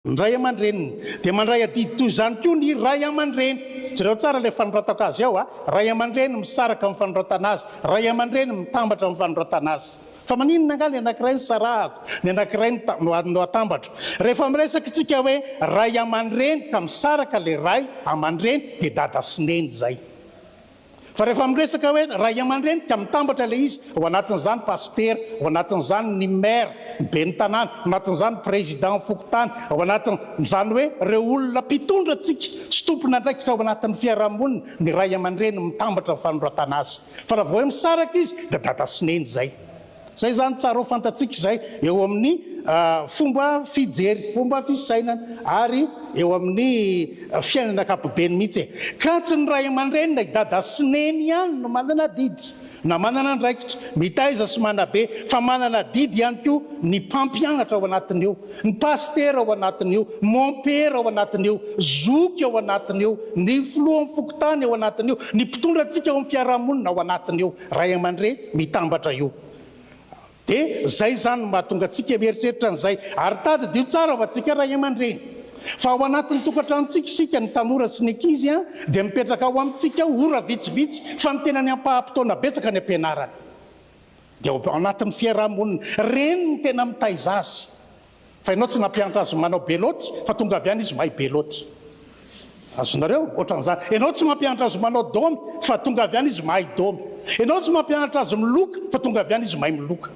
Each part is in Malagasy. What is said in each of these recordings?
Ny ray aman-dreniny. Dia mandray adidy toy izany koa ny ray aman-dreny. Jereo tsara ilay fanoratako azy ao a! Ray aman-dreny misaraka amin'ny fanoratana azy, ray aman-dreny mitambatra amin'ny fanoratana azy. Fa maninona angaha ny anankiray no sarahako, ny anankiray no no atambatro? Rehefa miresaka isika hoe ray aman-dreny ka misaraka ilay ray aman-dreny dia dada sy neny izay. Fa rehefa miresaka hoe ray aman-dreny ka mitambatra ilay izy, ao anatin'izany pasitera, ao anatin'izany ny maire, ny ben'ny tanàna, ao anatin'izany président fokontany, ao anatin'izany hoe ireo olona mpitondra antsika sy tompon'andraikitra ao anatin'ny fiarahamonina, ny ray aman-dreny mitambatra ny fanoratana azy. Fa raha vao hoe misaraka izy dia dada sy neny izay. Izay izany tsara ho fantatsika izay eo amin'ny fomba fijery, fomba fisainana ary eo amin'ny fiainana ankapobeny mihitsy e. Ka tsy ny ray aman-dreny na i dada sy neny ihany no manana adidy na manana andraikitra mitaiza sy manabe fa manana adidy ihany koa ny mpampianatra ao anatin'io, ny pasitera ao anatin'io, mompera ao anatin'io, zoky ao anatin'io, ny filohan'ny fokontany ao anatin'io, ny mpitondra antsika ao amin'ny fiarahamonina ao anatin'io. Ray aman-dreny mitambatra io. Dia zay izany no mahatonga antsika mieritreritra an'izay. Ary tadidio tsara ho antsika ray aman-dreny, fa ao anatin'ny tokantranontsika isika, ny tanora sy ny ankizy, dia mipetraka ao amintsika ao ora vitsivitsy, fa ny tenany ampaham-potoana betsaka any am-pianarana. Dia ao anatin'ny fiaraha-monina. Reny no tena mitaiza azy. Fa ianao tsy nampianatra azy manao beloty fa tonga avy any izy mahay beloty. Azonareo? Ohatran'izany. Ianao tsy mampianatra azy manao domy fa tonga avy any izy mahay domy. Ianao tsy mampianatra azy miloka fa tonga avy any izy mahay miloka.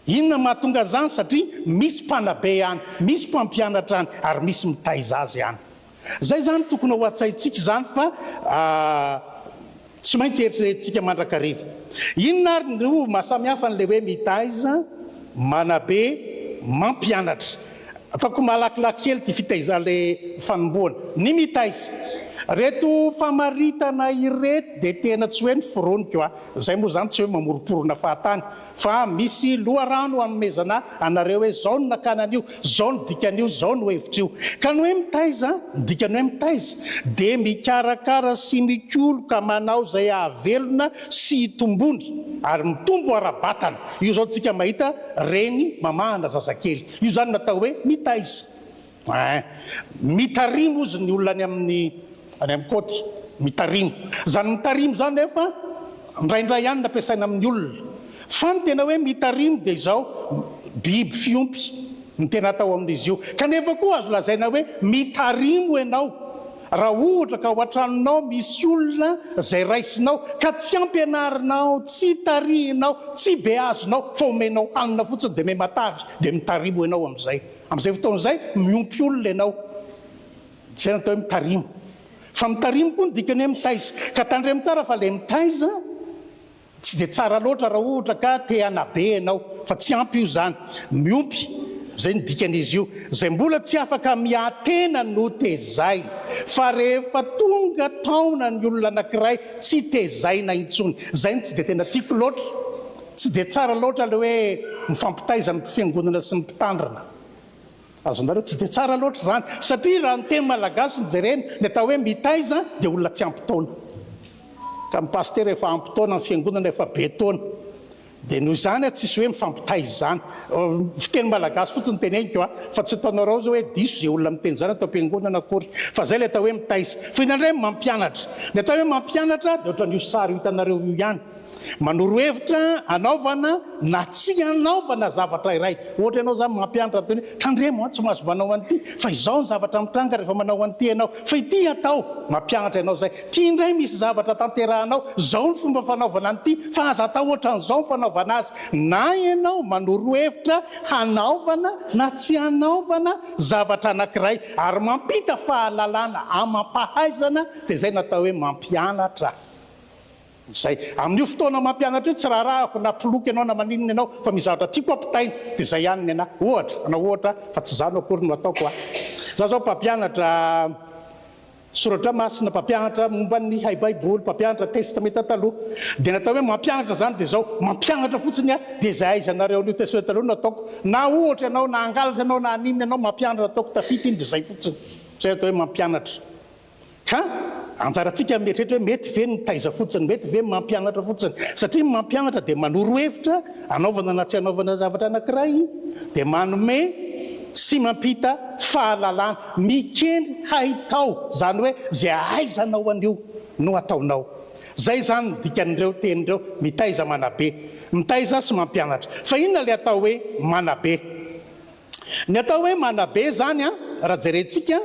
Inona mahatonga an'izany? Satria misy mpanabe any, misy mpampianatra any ary misy mitaiza azy any. Izay izany tokony ao an-tsaintsika izany fa tsy maintsy eritreretintsika mandrakariva. Inona ary no maha samy hafa an'ilay hoe mitaiza, manabe, mampianatra? Ataoko malakilaky kely ity fitaiza ilay fanombohana. Ny mitaiza. Ireto famaritana ireto dia tena tsy hoe noforoniko a. Izay moa izany tsy hoe mamoromporona fahatany. Fa misy loharano hanomezana anareo hoe zao no nakana an'io, zao no dikan'io, zao no hevitr'io. Ka ny hoe mitaiza, ny dikan'ny hoe mitaiza dia mikarakara sy mikolo ka manao izay hahavelona sy hitombony ary mitombo ara-batana. Io zao tsika mahita reny mamahana zazakely. Io zany no atao hoe mitaiza. Ein. Mitarimo ozy ny olona any amin'ny any amin'ny côte. Mitarimo. Izany mitarimo izany nefa indraindray ihany no ampiasaina amin'ny olona. Fa ny tena hoe mitarimo dia izao, biby fiompy no tena atao amin'izy io. Kanefa koa azo lazaina hoe mitarimo ianao raha ohatra ka ao an-tranonao misy olona izay raisinao ka tsy ampianarinao, tsy tarihinao, tsy beazinao fa omenao hanina fotsiny dia miha-matavy dia mitarimo ianao amin'izay. Amin'izay fotoana izay, miompy olona ianao. Izay no atao hoe mitarimo. Fa mitarimo koa ny dikany hoe mitaiza. Ka tandremo tsara fa ilay mitaiza tsy dia tsara loatra raha ohatra ka te hanabe ianao. Fa tsy ampy io izany. Miompy, izay no dikan'izy io. Izay mbola tsy afaka miahy tena no tezaina. Fa rehefa tonga taona ny olona anankiray, tsy tezaina intsony. Izay no tsy dia tena tiako loatra. Tsy dia tsara loatra ilay hoe mifampitaiza ny fiangonana sy ny mpitandrina. Azonareo? Tsy dia tsara loatra izany. Satria raha ny teny malagasy no jerena, ny atao hoe mitaiza dia olona tsy ampy taona. Ka ny pasitera efa ampy taona, ny fiangonana efa be taona. Dia noho izany tsisy hoe mifampitaiza izany. Fiteny malagasy fotsiny teneniko a, fa tsy ataonareo izao hoe diso izay olona miteny izany ato am-piangonana akory. Fa izay ilay atao hoe mitaiza. Fa indraindray mampianatra. Ny atao hoe mampianatra dia ohatran'io sary io hitanareo io ihany. Manoro hevitra hanaovana na tsy hanaovana zavatra iray. Ohatra ianao izany mampianatra ny teny hoe, tandremo an, tsy mahazo manao an'ity, fa izao ny zavatra mitranga rehefa manao an'ity ianao, fa ity atao. Mampianatra ianao izay. Ity indray misy zavatra tanterahanao, izao ny fomba fanaovana an'ity, fa aza atao ohatran'izao ny fanaovana azy. Na ianao manoro hevitra hanaovana na tsy hanaovana zavatra anankiray, ary mampita fahalalana amam-pahaizana, dia izay no atao hoe mampianatra. Izay. Amin'io fotoana mampianatra io, tsy raharahako na mpiloka ianao na maninona ianao, fa misy zavatra tiako ampitaina, dia izay ihany ny anà. Ohatra, hanao ohatra aho, fa tsy izany akory no ataoko an. Izaho izao mpampianatra Soratra Masina, mpampianatra momba ny haibaiboly, mpampianatra Testamenta Taloha. Dia ny atao hoe mampianatra izany dia izao, mampianatra fotsiny aho, dia izay ahaizanareo an'io Testamenta Taloha no ataoko. Na ohatra ianao, na hangalatra ianao, na haninona ianao, mampianatra ataoko tafita iny dia izay fotsiny. Izay atao hoe mampianatra. Ka anjarantsika ny mieritreritra hoe mety ve ny mitaiza fotsiny, mety ve ny mampianatra fotsiny. Satria ny mampianatra dia manoro hevitra hanaovana na tsy hanaovana zavatra anankiray, dia manome sy mampita fahalalana, mikendry haitao, izany hoe izay ahaizanao an'io no ataonao. Izay izany ny dikan'ireo teny ireo, mitaiza manabe. Mitaiza sy mampianatra. Fa inona ilay atao hoe manabe? Ny atao hoe manabe izany an, raha jerentsika,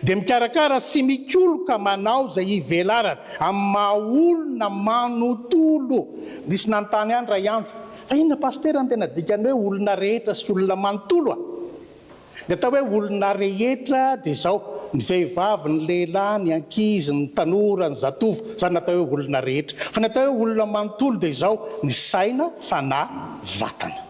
dia mikarakara sy mikoloka manao izay hivelarana amin'ny maha olona manontolo. Nisy nanontany ahy indray andro, fa inona Pasitera no tena dikan'ny hoe olona rehetra sy olona manontolo a? Ny atao hoe olona rehetra dia izao, ny vehivavy, ny lehilahy, ny ankizy, ny tanora, ny zatovo, izany no atao hoe olona rehetra. Fa ny atao hoe olona manontolo dia izao, ny saina, fanahy, vatana.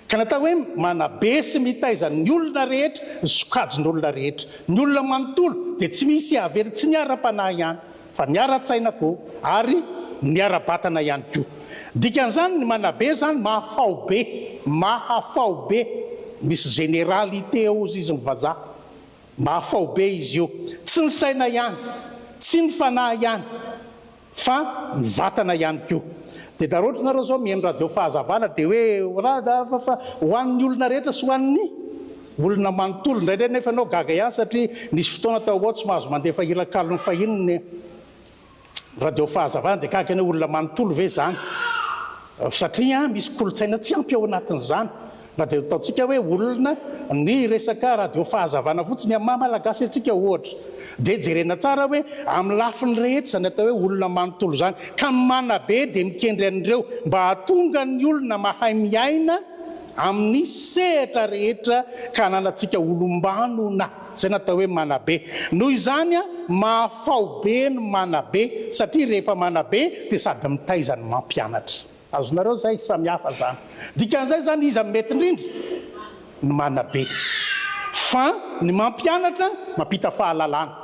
Ka ny atao hoe manabe sy mitaiza ny olona rehetra, ny sokajin'olona rehetra, ny olona manontolo dia tsy misy avela, tsy ny ara-panahy ihany fa ny ara-tsaina koa ary ny ara-batana ihany koa. Dikan'izany ny manabe izany mahafaobe, mahafaobe, misy généralité hozy izy ny vazaha, mahafaobe izy io, tsy ny saina ihany, tsy ny fanahy ihany, Fa ny vatana ihany koa. Dia raha ohatra nareo zao mihaino radio fahazavana dia hoe raha fa fa ho an'ny olona rehetra sy ho an'ny olona manontolo. Indraindray nefa ianao gaga ihany satria nisy fotoana tao ho ao tsy mahazo mandefa hira kalon'ny fahiny ny radio fahazavana dia gaga ianao olona manontolo ve izany? Satria misy kolontsaina tsy ampy ao anatin'izany. Na dia ataontsika hoe olona ny resaka radio fahazavana fotsiny amin'ny maha malagasy antsika ohatra dia jerena tsara hoe amin'ny lafiny rehetra izany atao hoe olona manontolo izany ka ny manabe dia mikendry an'ireo mba hahatonga ny olona mahay miaina amin'ny sehatra rehetra ka hananantsika olom-banona izay no atao hoe manabe. Noho izany mahafaobe ny manabe satria rehefa manabe dia sady mitaiza no mampianatra. Azonareo zay? Samy hafa zany. Dikan'izay zany iza no mety indrindra? Ny manabe. Fa ny mampianatra mampita fahalalana.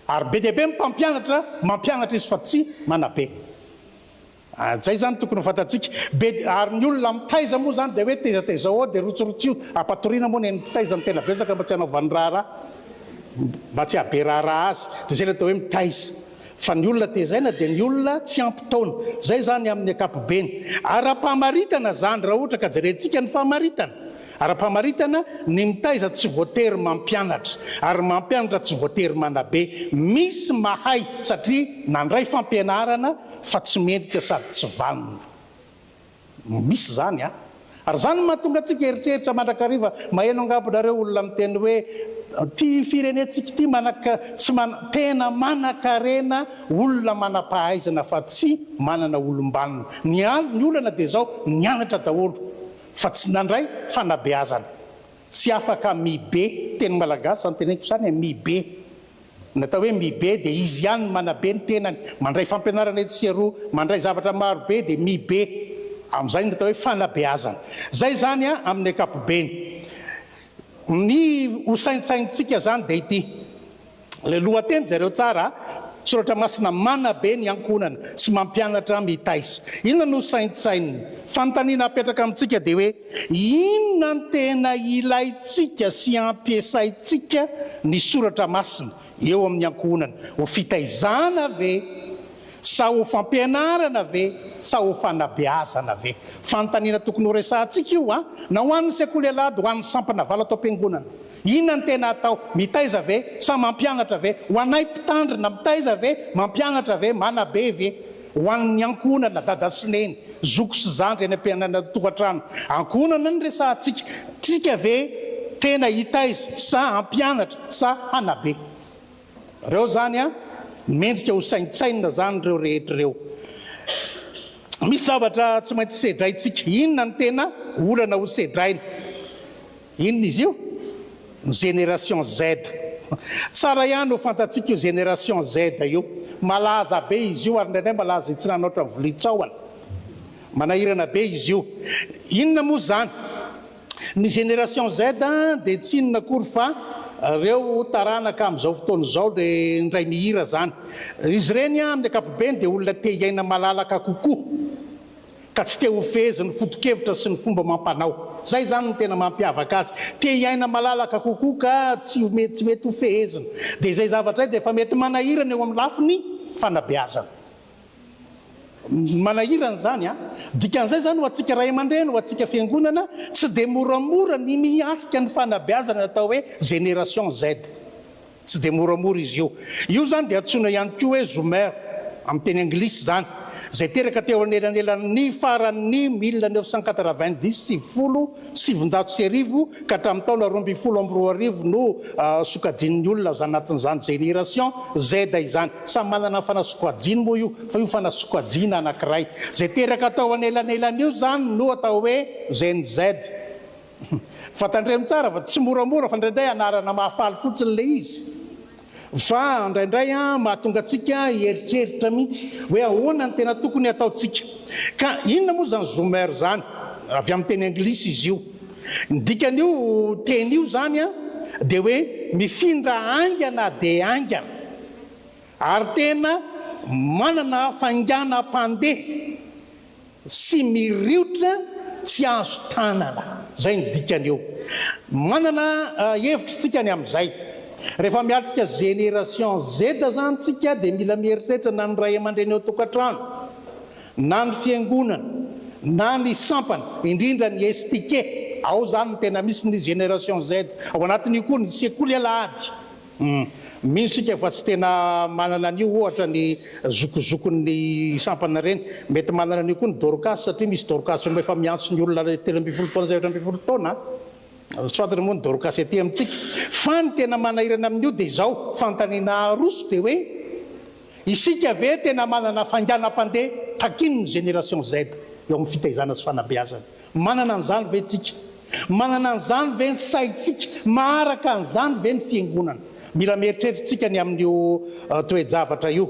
Ary be dia be ny mpampianatra mampianatra izy fa tsy manabe. Zay zany tokony ho fantatsika. Be ary ny olona mitaiza moa zany dia hoe taizataizao ao dia rotsirotsio. Ampatoriana moa ny an'ny mpitaiza no tena betsaka mba tsy hanaovany raharaha. Mba tsy hahabe raharaha azy. Dia zay ilay atao hoe mitaiza. Fa ny olona tezaina dia ny olona tsy ampy taona. Izay izany amin'ny ankapobeny. Ara-pamaritana izany, raha ohatra ka jerentsika ny famaritana. Ara-pamaritana, ny mitaiza tsy voatery mampianatra. Ary ny mampianatra tsy voatery manabe. Misy mahay satria nandray fampianarana fa tsy mendrika sady tsy vanona. Misy izany an! Ary izany no mahatonga antsika hieritreritra mandrakariva, maheno angamba nareo olona miteny hoe ity firenentsika ity manaka tsy mana tena manankarena olona manam-pahaizana fa tsy manana olom-banona. Ny ny olana dia izao, nianatra daholo fa tsy nandray fanabeazana. Tsy afaka mibe, teny malagasy izany teneniko izany e, mibe. Ny atao hoe mibe dia izy ihany no manabe ny tenany, mandray fampianarana etsy sy eroa, mandray zavatra maro be dia mibe. Amin'izay no atao hoe fanabeazana. Izay izany amin'ny ankapobeny. Ny ho saintsainintsika izany dia ity. Ilay lohateny jereo tsara, Soratra Masina manabe ny ankohonana sy mampianatra mitaiza. Inona no saintsainina? Fanontaniana apetraka amintsika dia hoe, Inona no tena ilaintsika sy ampiasaintsika ny soratra masina eo amin'ny ankohonana? Ho fitaizana ve? Sa ho fampianarana ve? Sa ho fanabeazana ve? Fanontaniana tokony horesahantsika io an! Na ho an'ny sekoly alahady, ho an'ny sampana valo ato am-piangonana. Inona no tena atao? Mitaiza ve? Sa mampianatra ve? Ho anay mpitandrina, mitaiza ve? Mampianatra ve? Manabe ve? Ho an'ny ankohonana, dada sy neny, zoky sy zandry any am-pianana tokantrano. Ankohonana no resahantsika. Tsika ve tena hitaiza sa hampianatra sa hanabe? Reo zany an, mendrika ho saintsainina zany reo rehetra reo. Misy zavatra tsy maintsy sedraintsika. Inona no tena olana ho sedraina? Inona izy io? Ny génération Z. Tsara ihany ho fantatsika io génération Z io. Malaza be izy io ary indraindray malaza hitsinana ohatran'ny vilia-tsahona. Manahirana be izy io. Inona moa izany? Ny génération Z dia tsy inona akory fa ireo taranaka amin'izao fotoana izao ilay indray mihira izany. Izy ireny amin'ny ankapobeny dia olona te hiaina malalaka kokoa. Ka tsy te ho fehezin'ny foto-kevitra sy ny fomba amam-panao. Izay izany no tena mampiavaka azy. Te hiaina malalaka kokoa ka tsy tsy mety ho fehezina. Dia izay zavatra izay dia efa mety manahirana eo amin'ny lafiny fanabeazana. Manahirana izany an! Dikan'izay izany ho antsika ray aman-dreny, ho antsika fiangonana, tsy dia moramora ny miatrika ny fanabeazana atao hoe génération Z. Tsy dia moramora izy io. Io izany dia antsoina ihany koa hoe Zoomer, amin'ny teny anglisy izany, izay teraka teo anelanelan'ny faran'ny 1990, 1990, ka hatramin'ny taona 2012 no sokajian'ny olona ao anatin'izany génération Z izany. Samy manana ny fanasokajiany moa io, fa io fanasokajiana anankiray. Izay teraka tao anelanelan'io izany no atao hoe Gen Z. Fa tandremo tsara fa tsy moramora fa indraindray anarana mahafaly fotsiny ilay izy. Fa indraindray mahatonga antsika hieritreritra mihitsy hoe ahoana no tena tokony hataontsika. Ka inona moa izany zoomer izany? Avy amin'ny teny anglisy izy io. Ny dikan'io teny io izany dia hoe mifindra haingana dia haingana ary tena manana fainganam-pandeha. Sy miriotra tsy azo tanana. Zay ny dikan'io. Manana hevitra tsika ny amin'izay. Rehefa miatrika génération Z zany tsika dia mila mieritreritra na ny ray aman-dreny ao an-tokantrano, na ny fiangonana, na ny sampana, indrindra ny STK. Ao zany no tena misy ny génération Z. Ao anatin'io koa ny sekoly alahady. Humm. Mino isika fa tsy tena manana an'io ohatra ny zokizokin'ny sampana ireny. Mety manana an'io koa ny Dorcas satria misy Dorcas efa miantso ny olona 13 taona sy 14 taona. Tsy fantatra moa ny Dorcas aty amintsika. Fa ny tena manahirana amin'io dia izao, fanontaniana aroso dia hoe, isika ve tena manana fainganam-pandeha takian'ny génération Z eo amin'ny fitaizana sy fanabeazana? Manana an'izany ve tsika? Manana an'izany ve ny saintsika? Maharaka an'izany ve ny fiangonana? Mila mieritreritra tsika ny amin'io toe-javatra io.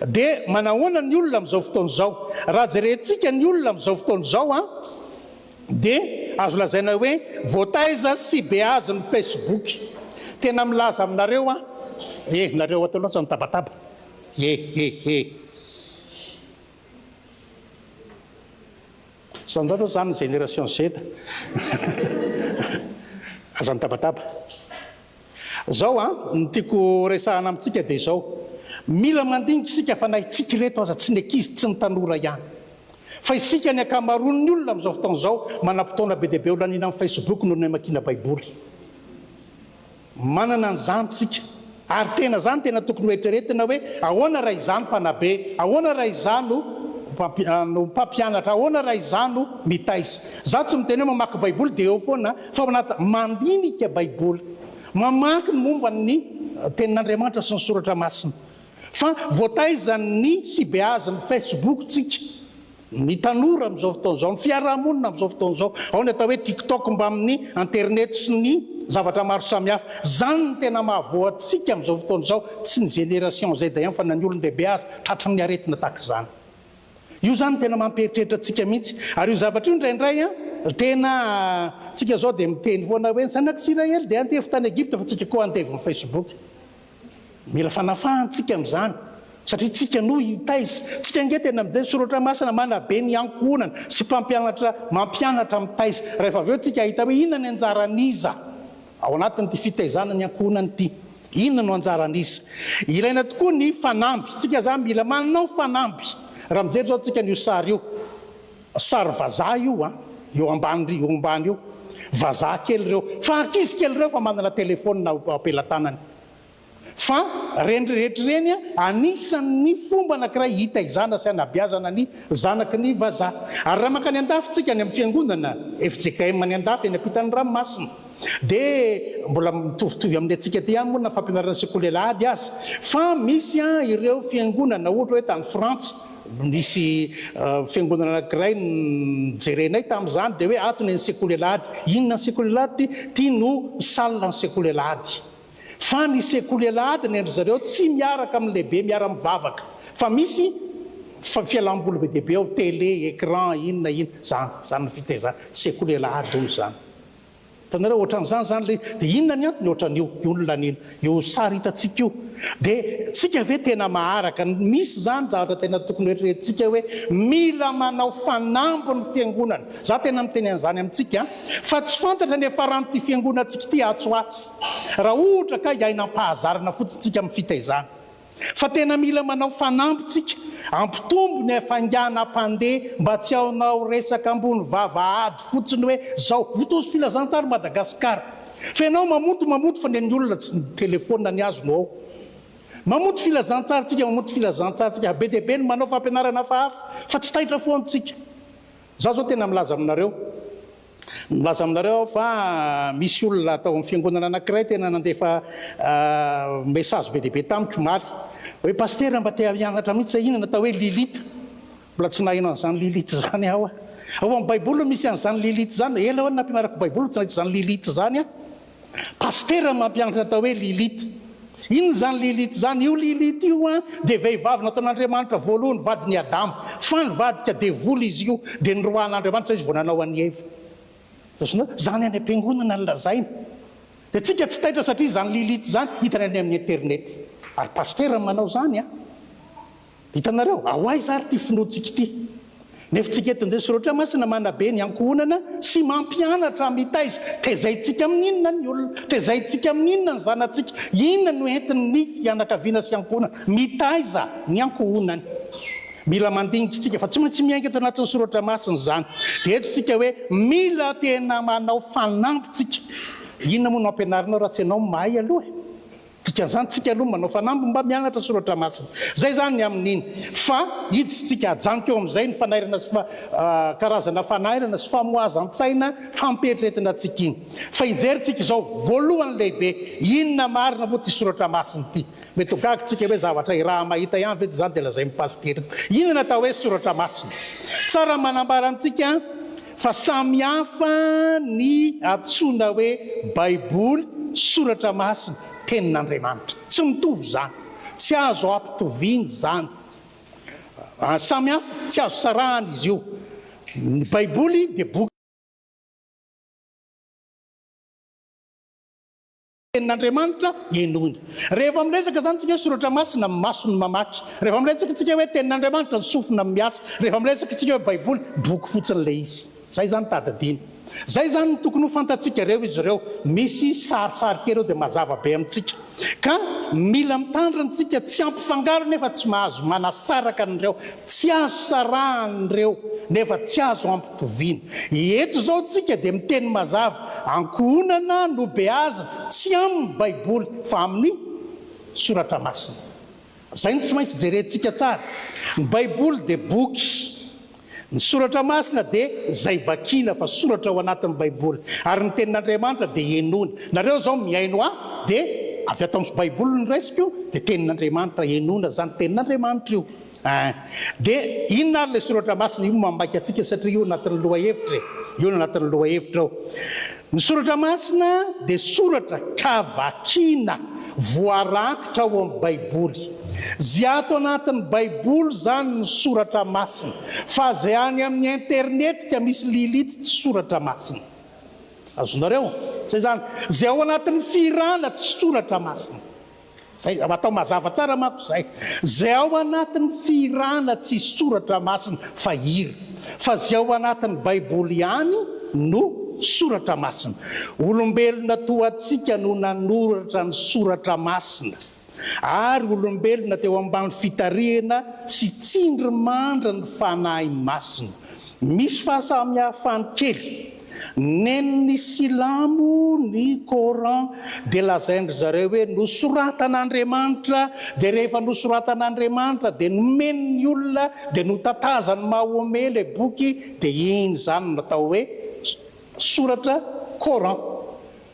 Dia manahoana ny olona amin'izao fotoana izao? Raha jerentsika ny olona amin'izao fotoana izao an, dia azo lazaina hoe voataiza sy beazin'ny Facebook. Tena milaza aminareo aho, eh, nareo ato aloha aza mitabataba. Eh, eh, eh. Zany ndray aloha zany ny génération Z. Aza mitabataba. Zao an, ny tiako resahana amintsika dia izao. Mila mandinika isika fa na itsika ireto aza tsy ny ankizy tsy ny tanora ihany. Fa isika ny ankamaroan'ny olona amin'izao fotoana izao manam-potoana be dia be ho laniana amin'ny Facebook noho ny hamakiana baiboly. Manana an'izany tsika. Ary tena izany tena tokony ho eritreretina hoe ahoana raha izaho no mpanabe, ahoana raha izaho no no mpampianatra, ahoana raha izaho no mitaiza. Izaho tsy miteny hoe mamaky baiboly dia eo foana fa ao anaty mandinika baiboly, mamaky ny momba ny tenin'Andriamanitra sy ny soratra masina. Fa voataizan'ny sy beazin'ny facebook tsika. Ny tanora amin'izao fotoana izao, ny fiarahamonina amin'izao fotoana izao, ao ny atao hoe TikTok mbamin'ny internet sy ny zavatra maro samihafa. Izany no tena mahavoa antsika amin'izao fotoana izao, tsy ny génération Z ihany fa na ny olon-dehibe aza tratry ny aretina tahaka izany. Io izany no tena mampieritreritra antsika mihitsy. Ary io zavatra io indraindray an, tena tsika izao dia miteny foana hoe ny zanak'Isiraely dia andevo tany Egypta fa tsika koa andevon'ny Facebook. Mila fanafahana tsika amin'izany satria tsika no hitaiza. Tsika ange tena mijery soratra masina manabe ny ankohonana sy mpampianatra mampianatra mitaiza. Rehefa avy eo tsika hahita hoe inona ny anjaran'iza ao anatin'ity fitaizana ny ankohonana ity. Inona no anjaran'iza. Ilaina tokoa ny fanamby. Tsika zany mila manao fanamby. Raha mijery zao tsika an'io sary io. Sary vazaha io an! Eo ambany ry eo ambany io. Vazaha kely ireo. Fa ankizy kely ireo fa manana telephone ao am-pelatanany. Fa ireny rehetra ireny anisan'ny fomba anankiray hitaizana sy hanabeazana ny zanaky ny vazaha. Ary raha mankany an-dafy tsika any amin'ny fiangonana fjkm any an-dafy any ampitan'ny ranomasina dia mbola mitovitovy amin'ny antsika aty ihany moa na fampianarana sekoly alahady aza. Fa misy ireo fiangonana ohatra hoe tany Frantsa Nisy fiangonana anankiray nojerenay tamin'izany dia hoe ato ny an'ny sekoly alahady. Inona ny sekoly alahady ity? Ity no salle ny sekoly alahady. Fa ny sekoly alahady ny an-dry zareo tsy miaraka amin'ny lehibe miara-mivavaka. Fa misy fialam-boly be dia be ao, télé, écran, inona inona. Izany, izany ny fitaizana. Sekoly alahady hono izany. Hitanareo, ohatran'izany izany ilay izy. Dia inona ny antony ohatran'io olona an'iny, io sary hitantsika io? Dia tsika ve tena maharaka? Misy izany zavatra tena tokony hoeritreretintsika hoe mila manao fanamby ny fiangonana. Za tena miteny an'izany amintsika fa tsy fantatra ny hiafaran'ity fiangonantsika ity atsy ho atsy raha ohatra ka hiaina am-pahazarana fotsiny tsika amin'ny fitaizana. Fa tena mila manao fanamby tsika, ampitombo ny hafainganam-pandeha mba tsy hanao resaka ambony vavahady fotsiny hoe zao, votozo filazantsara Madagascar. Fa ianao mamonto mamonto fa ny an'ny olona tsy ny telephone ny azy no ao. Mamonto filazantsara tsika, mamonto filazantsara tsika, be dia be ny manao fampianarana hafahafa fa tsy taitra foana tsika. Za zao tena milaza aminareo, Milaza aminareo aho fa misy olona tao amin'ny fiangonana anankiray tena nandefa message be dia be tamiko omaly hoe Pasitera mba te hianatra mihitsy aho, inona atao hoe Lilith? Mbola tsy naheno an'izany Lilith izany aho. Ao amin'ny Baiboly no misy an'izany Lilith izany. Ela aho nampianarako Baiboly tsy nahita izany Lilith izany aho. Pasitera mampianatra atao hoe Lilith. Inona izany Lilith izany? Io Lilith io an, dia vehivavy nataon'Andriamanitra voalohany vadin'i Adama. Fa nivadika devoly izy io, dia noroahan'Andriamanitra izay izy vao nanao an'i Eva. Azonao? Izany any am-piangonana no lazaina. Dia tsika tsy taitra satria izany Lilith izany hitany any amin'ny internet. Ary pasitera no manao izany an. Hitanareo? Ao aiza ary ity finoantsika ity? Nefa tsika eto dia Soratra Masina manabe ny ankohonana sy mampianatra mitaiza. Tezaintsika amin'inona ny olona? Tezaintsika amin'inona ny zanatsika? Inona no entin'ny fianakaviana sy ankohonana? Mitaiza ny ankohonany. Mila mandinika isika fa tsy maintsy miainga eto anatin'ny Soratra Masina izany. Dia eto isika hoe mila tena manao fanamby tsika. Inona moa no ampianarinao raha tsy ianao mahay aloha e? Dikan'izany tsika aloha manao fanamby mba mianatra soratra masina. Zay zany ny amin'iny. Fa hiditra tsika hajanoko eo amin'izay ny fanairana sy karazana fanairana sy famohazan-tsaina fampieritreretina antsika iny. Fa hijery tsika izao, voalohany lehibe, inona marina moa ity soratra masina ity? Mety ho gaga tsika hoe zavatra iraha-mahita ihany ve izany dia lazain'ny pasitera eto. Inona atao hoe soratra masina? Tsara ny manambara amintsika Fa samy hafa ny antsoina hoe Baiboly, Soratra Masina, Tenin'Andriamanitra. Tsy mitovy izany. Tsy azo ampitoviana izany. Samy hafa, tsy azo sarahana izy io. Ny Baiboly dia boky. Tenin'Andriamanitra henoina. Rehefa miresaka izany tsika hoe soratra masina, ny maso no mamaky. Rehefa miresaka tsika hoe tenin'Andriamanitra, ny sofina no miasa. Rehefa miresaka tsika hoe baiboly, boky fotsiny ilay izy. Izay izany tadidiana. Izay izany no tokony ho fantatsika. Ireo izy ireo. Misy sarisary kely eo dia mazava be amintsika. Ka mila mitandrina tsika tsy hampifangaro nefa tsy mahazo manasaraka an'ireo. Tsy azo sarahana ireo nefa tsy azo ampitoviana. Eto izao tsika dia miteny mazava, ankohonana no beazina, tsy amin'ny baiboly fa amin'ny soratra masina. Izay no tsy maintsy jerentsika tsara. Ny baiboly dia boky. Ny soratra masina dia izay vakiana fa soratra ao anatin'ny baiboly. Ary ny tenin'Andriamanitra dia henoina. Nareo izao mihaino ahy dia avy ato amin'ny baiboly no raisiko dia tenin'Andriamanitra henoina izany tenin'Andriamanitra io. Ein. Dia inona ary ilay soratra masina? Io no mamaika antsika satria io anatin'ny lohahevitra e. Io no anatin'ny lohahevitra ao. Ny soratra masina dia soratra ka vakiana, voarakitra ao amin'ny Baiboly. Izay ato anatin'ny Baiboly izany no soratra masina. Fa izay any amin'ny internet ka misy Lilith tsy soratra masina. Azonareo? Izay izany. Izay ao anatin'ny fihirana tsy soratra masina. Zay, atao mazava tsara manko zay. Zay ao anatin'ny fihirana tsy soratra masina fa hira. Fa zay ao anatin'ny baiboly ihany no soratra masina. Olombelona toa antsika no nanoratra ny soratra masina. Ary olombelona teo ambany fitarihana sy tsindrimandry ny fanahy masina. Misy fahasamihafany kely. Nen'ny silamo ny Coran dia lazain-dry zareo hoe nosoratan'Andriamanitra, dia rehefa nosoratan'Andriamanitra dia nomeny ny olona dia notatazan'i Mahomet ilay boky dia iny izany no natao hoe soratra Coran.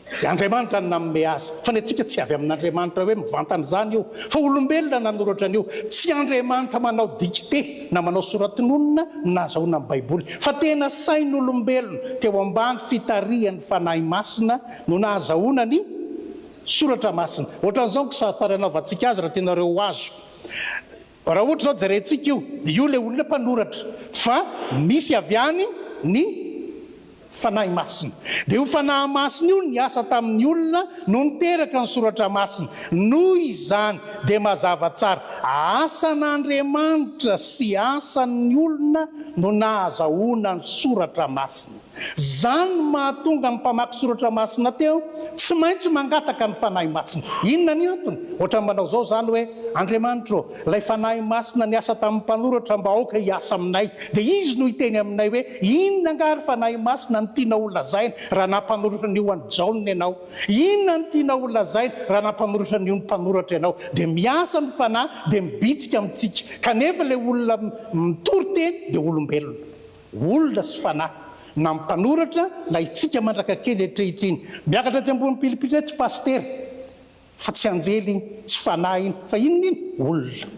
Dia Andriamanitra no nanome azy. Fa ny antsika tsy avy amin'Andriamanitra hoe mivantana izany io, fa olombelona nanoratra an'io. Tsy Andriamanitra manao dictée na manao soratononina no nahazahoana ny Baiboly, fa tena sain'olombelona teo ambany fitarihan'ny Fanahy Masina no nahazahoana ny Soratra Masina. Ohatran'izao ny kisarifary anaovantsika azy raha tianareo ho azo. Raha ohatra izao jerentsika io, dia io ilay olona mpanoratra, fa misy avy any ny Fanahy Masina. Dia io Fanahy Masina io niasa tamin'ny olona no niteraka ny Soratra Masina. Noho izany dia mazava tsara, asan'Andriamanitra sy asan'ny olona no nahazahoana ny Soratra Masina. Izany no mahatonga ny mpamaky soratra masina teo tsy maintsy mangataka ny Fanahy Masina. Inona ny antony? Ohatran'ny manao izao izany hoe, Andriamanitra ô, ilay Fanahy Masina niasa tamin'ny mpanoratra mba aoka hiasa aminay. Dia Izy no hiteny aminay hoe, Inona angaha ry Fanahy Masina no tianao holazaina raha nampanoratra an'io an'i Jaona ianao? Inona no tianao holazaina raha nampanoratra an'io ny mpanoratra ianao? Dia miasa ny Fanahy dia mibitsika amintsika. Kanefa ilay olona mitory teny dia olombelona. Olona sy fanahy. Na ny mpanoratra na itsika mandrakakely atrehitriny. Miakatra atsy ambony pilipitra etsy pasitera. Fa tsy anjely iny, tsy fanahy iny. Fa inona iny? Olona.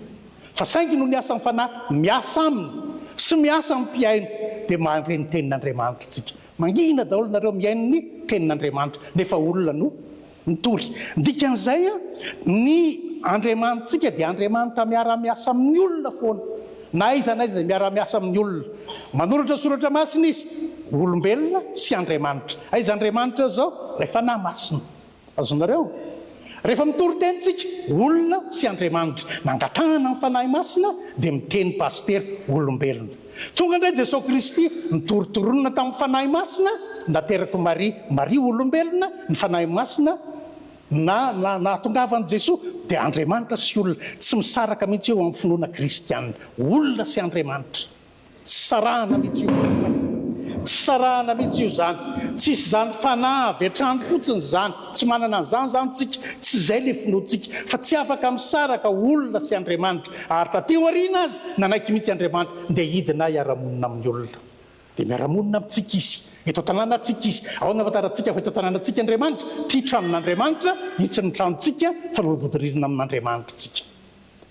Fa saingy noho ny asan'ny fanahy miasa aminy sy miasa amin'ny mpihaino dia mandre ny tenin'Andriamanitra tsika. Mangina daholo nareo mihaino ny tenin'Andriamanitra nefa olona no mitory. Ny dikan'izay, ny Andriamanitsika dia Andriamanitra miara-miasa amin'ny olona foana. Na aiza na aiza dia miara-miasa amin'ny olona. Manoratra soratra masina izy, olombelona sy Andriamanitra. Aiza Andriamanitra izao? Ilay Fanahy Masina. Azonareo? Rehefa mitory teny tsika, olona sy Andriamanitra. Nangatahana ny Fanahy Masina dia miteny pasitera, olombelona. Tonga indray Jesoa Kristy, nitorotoronina tamin'ny Fanahy Masina, naterak'i Maria, Maria olombelona, ny Fanahy Masina na na nahatongavan'i Jesoa dia Andriamanitra sy olona. Tsy misaraka mihitsy io amin'ny finoana kristiana. Olona sy Andriamanitra. Tsy sarahana mihitsy io. Tsy sarahana mihitsy io izany. Tsisy izany fanahy avy hatrany fotsiny izany. Tsy manana an'izany izany tsika. Tsy izay ilay finoantsika. Fa tsy afaka misaraka olona sy Andriamanitra. Ary taty aoriana aza, nanaiky mihitsy Andriamanitra, ndeha hidina hiara-monina amin'ny olona. Dia miara-monina amintsika Izy. Eto an-tanànantsika Izy. Ahoana no ahafantarantsika fa eto an-tanànantsika Andriamanitra? Ity tranon'Andriamanitra, itsy ny tranontsika, fa mifanolo-bodirindrina amin'Andriamanitra tsika.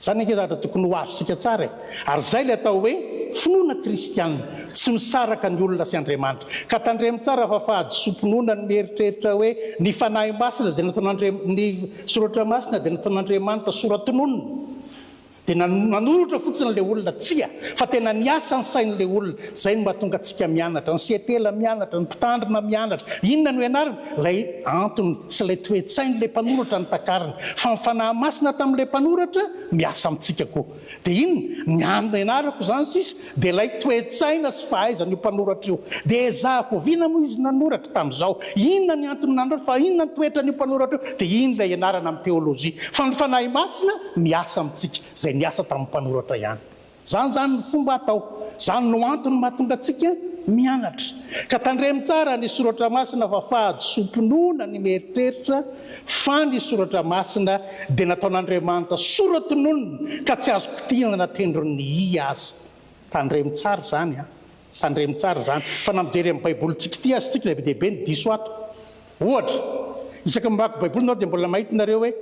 Izany ange zavatra tokony ho azontsika tsara e! Ary izay ilay atao hoe finoana kristiana, tsy misaraka ny olona sy Andriamanitra. Ka tandremo tsara fa fahadisoam-pinoana ny mieritreritra hoe ny Fanahy Masina dia nataon'Andriam-, ny Soratra Masina dia nataon'Andriamanitra sora-tononina. Dia nanoratra fotsiny ilay olona. Tsia! Fa tena niasa ny sain'ilay olona. Izay no mahatonga antsika mianatra. Ny CTL mianatra, ny mpitandrina mianatra. Inona no ianarana? Ilay antony sy ilay toe-tsain'ilay mpanoratra no takarina. Fa ny Fanahy Masina tamin'ilay mpanoratra miasa amintsika koa. Dia inona? Ny anona ianarako izany sisa dia ilay toe-tsaina sy fahaizan'io mpanoratra io. Dia ezahako oviana moa izy nanoratra? Tamin'izao. Inona ny antony nanoratra? Fa inona ny toetran'io mpanoratra io? Dia iny ilay ianarana amin'ny teolojia. Fa ny Fanahy Masina miasa amintsika, izay niasa tamin'ny mpanoratra ihany. Izany izany ny fomba atao. Izany no antony mahatonga antsika mianatra. Ka tandremo tsara ny Soratra Masina fa fahadisoam-pinoana ny mieritreritra fa ny Soratra Masina dia nataon'Andriamanitra sora-tononina ka tsy azo kitihina na tendron'ny i aza. Tandremo tsara izany an! Tandremo tsara izany. Fa na mijery amin'ny Baibolintsika ity aza isika dia be dia be ny diso ato. Ohatra, isaky ny mamaky Baiboly nareo dia mbola mahita nareo hoe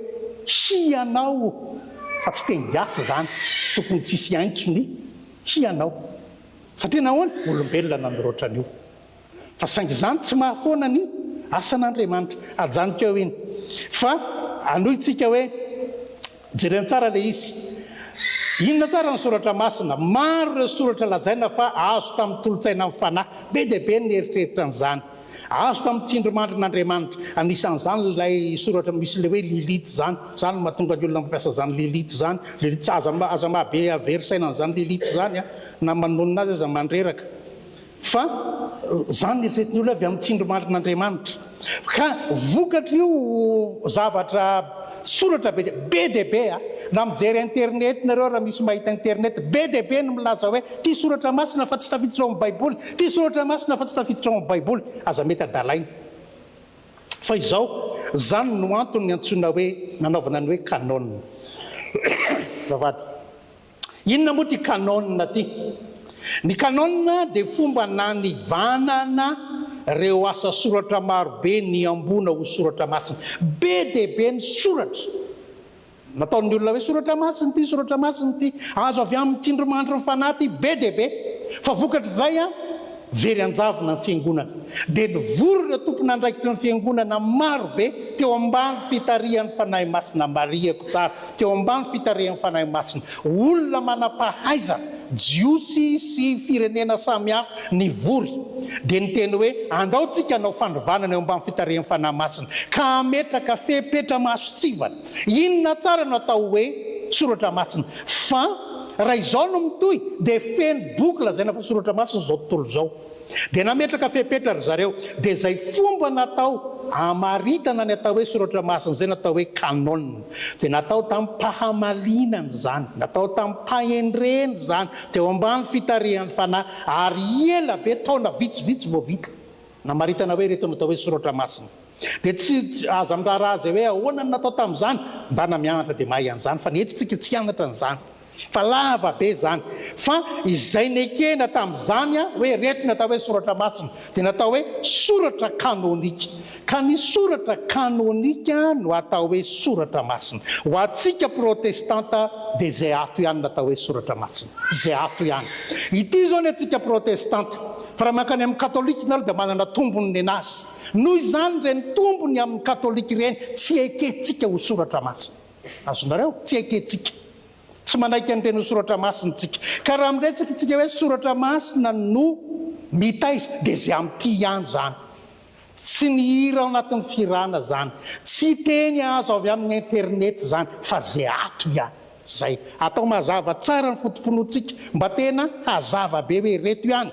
hianao fa tsy teny gasy izany, tokony tsisy haintso ny hianao. Satria nahoana? Olombelona nanoratra an'io. Fa saingy izany tsy mahafoana ny asan'Andriamanitra. Ajanoko eo iny. Fa anohintsika hoe jerena tsara ilay izy. Inona tsara ny soratra masina? Maro ireo soratra lazaina fa azo tamin'ny tolo-tsaina amin'ny fanahy. Be dia be ny nieritreritra an'izany. Azo tamin'ny tsindrimandrin'Andriamanitra. Anisan'izany ilay soratra misy ilay hoe Lilith izany. Izany no mahatonga ny olona mampiasa izany Lilith izany. Lilith, aza aza mahabe very saina an'izany Lilith izany an. Na manonona azy aza mandreraka. Fa izany no eritreretin'ny olona avy amin'ny tsindrimandrin'Andriamanitra. Ka vokatr'io zavatra soratra be dia be dia be a! Na mijery internet nareo raha misy mahita internet, be dia be ny milaza hoe ity soratra masina fa tsy tafiditra ao amin'ny baiboly, ity soratra masina fa tsy tafiditra ao amin'ny baiboly. Aza mety adalaina. Fa izao, izany no antony niantsoana hoe nanaovana ny hoe canon. Azafady. Inona moa ity canon ity? Ny canon dia fomba nanivanana ireo asa soratra marobe nihamboana ho soratra masina. Be dia be ny soratra nataon'ny olona hoe soratra masina ity, soratra masina ity, azo avy amin'ny tsindrimandrin'ny fanahy ity, be dia be. Fa vokatr'izay, very an-javona ny fiangonana. Dia nivory ireo tompon'andraikitry ny fiangonana maro be teo ambany fitarihan'ny Fanahy Masina, marihako tsara, teo ambany fitarihan'ny Fanahy Masina, olona manam-pahaizana, Jiosy sy firenena samihafa nivory, dia niteny hoe, Andao tsika hanao fanovanana eo ambany fitarihan'ny Fanahy Masina, ka hametraka fepetra mason-tsivana. Inona tsara no atao hoe Soratra Masina? Fa. Raha izao no mitohy dia feno boky lazaina fa soratra masina izao tontolo izao. Dia nametraka fepetra ry zareo. Dia izay fomba natao hamaritana ny atao hoe soratra masina izay no atao hoe canon. Dia natao tamim-pahamalinana izany, natao tamim-pahendrena izany, teo ambany fitarihan'ny Fanahy, ary ela be, taona vitsivitsy vao vita. Namaritana hoe ireto no atao hoe soratra masina. Dia tsy, aza miraharaha izay hoe ahoana no natao tamin'izany, ndana mianatra dia mahay an'izany, fa ny eto tsika tsy hianatra an'izany. Fa lava be izany. Fa izay nekena tamin'izany hoe ireto no atao hoe soratra masina, dia natao hoe soratra kanonika. Ka ny soratra kanonika no atao hoe soratra masina. Ho antsika protestanta dia izay ato ihany no atao hoe soratra masina. Izay ato ihany. Ity izao ny antsika protestanta. Fa raha mankany amin'ny katolika nareo dia manana tombony nenazy. Noho izany ireny tombony amin'ny katolika ireny tsy ekentsika ho soratra masina. Azonareo? Tsy ekentsika. Tsy manaiky an'ireny ho soratra masina tsika. Ka raha miresaka isika hoe soratra masina no mitaiza dia izay amin'ity ihany izany. Tsy ny hira ao anatin'ny fihirana izany. Tsy teny azo avy amin'ny internet izany fa izay ato ihany. Izay. Atao mazava tsara ny foto-pinoantsika mba tena hazava be hoe ireto ihany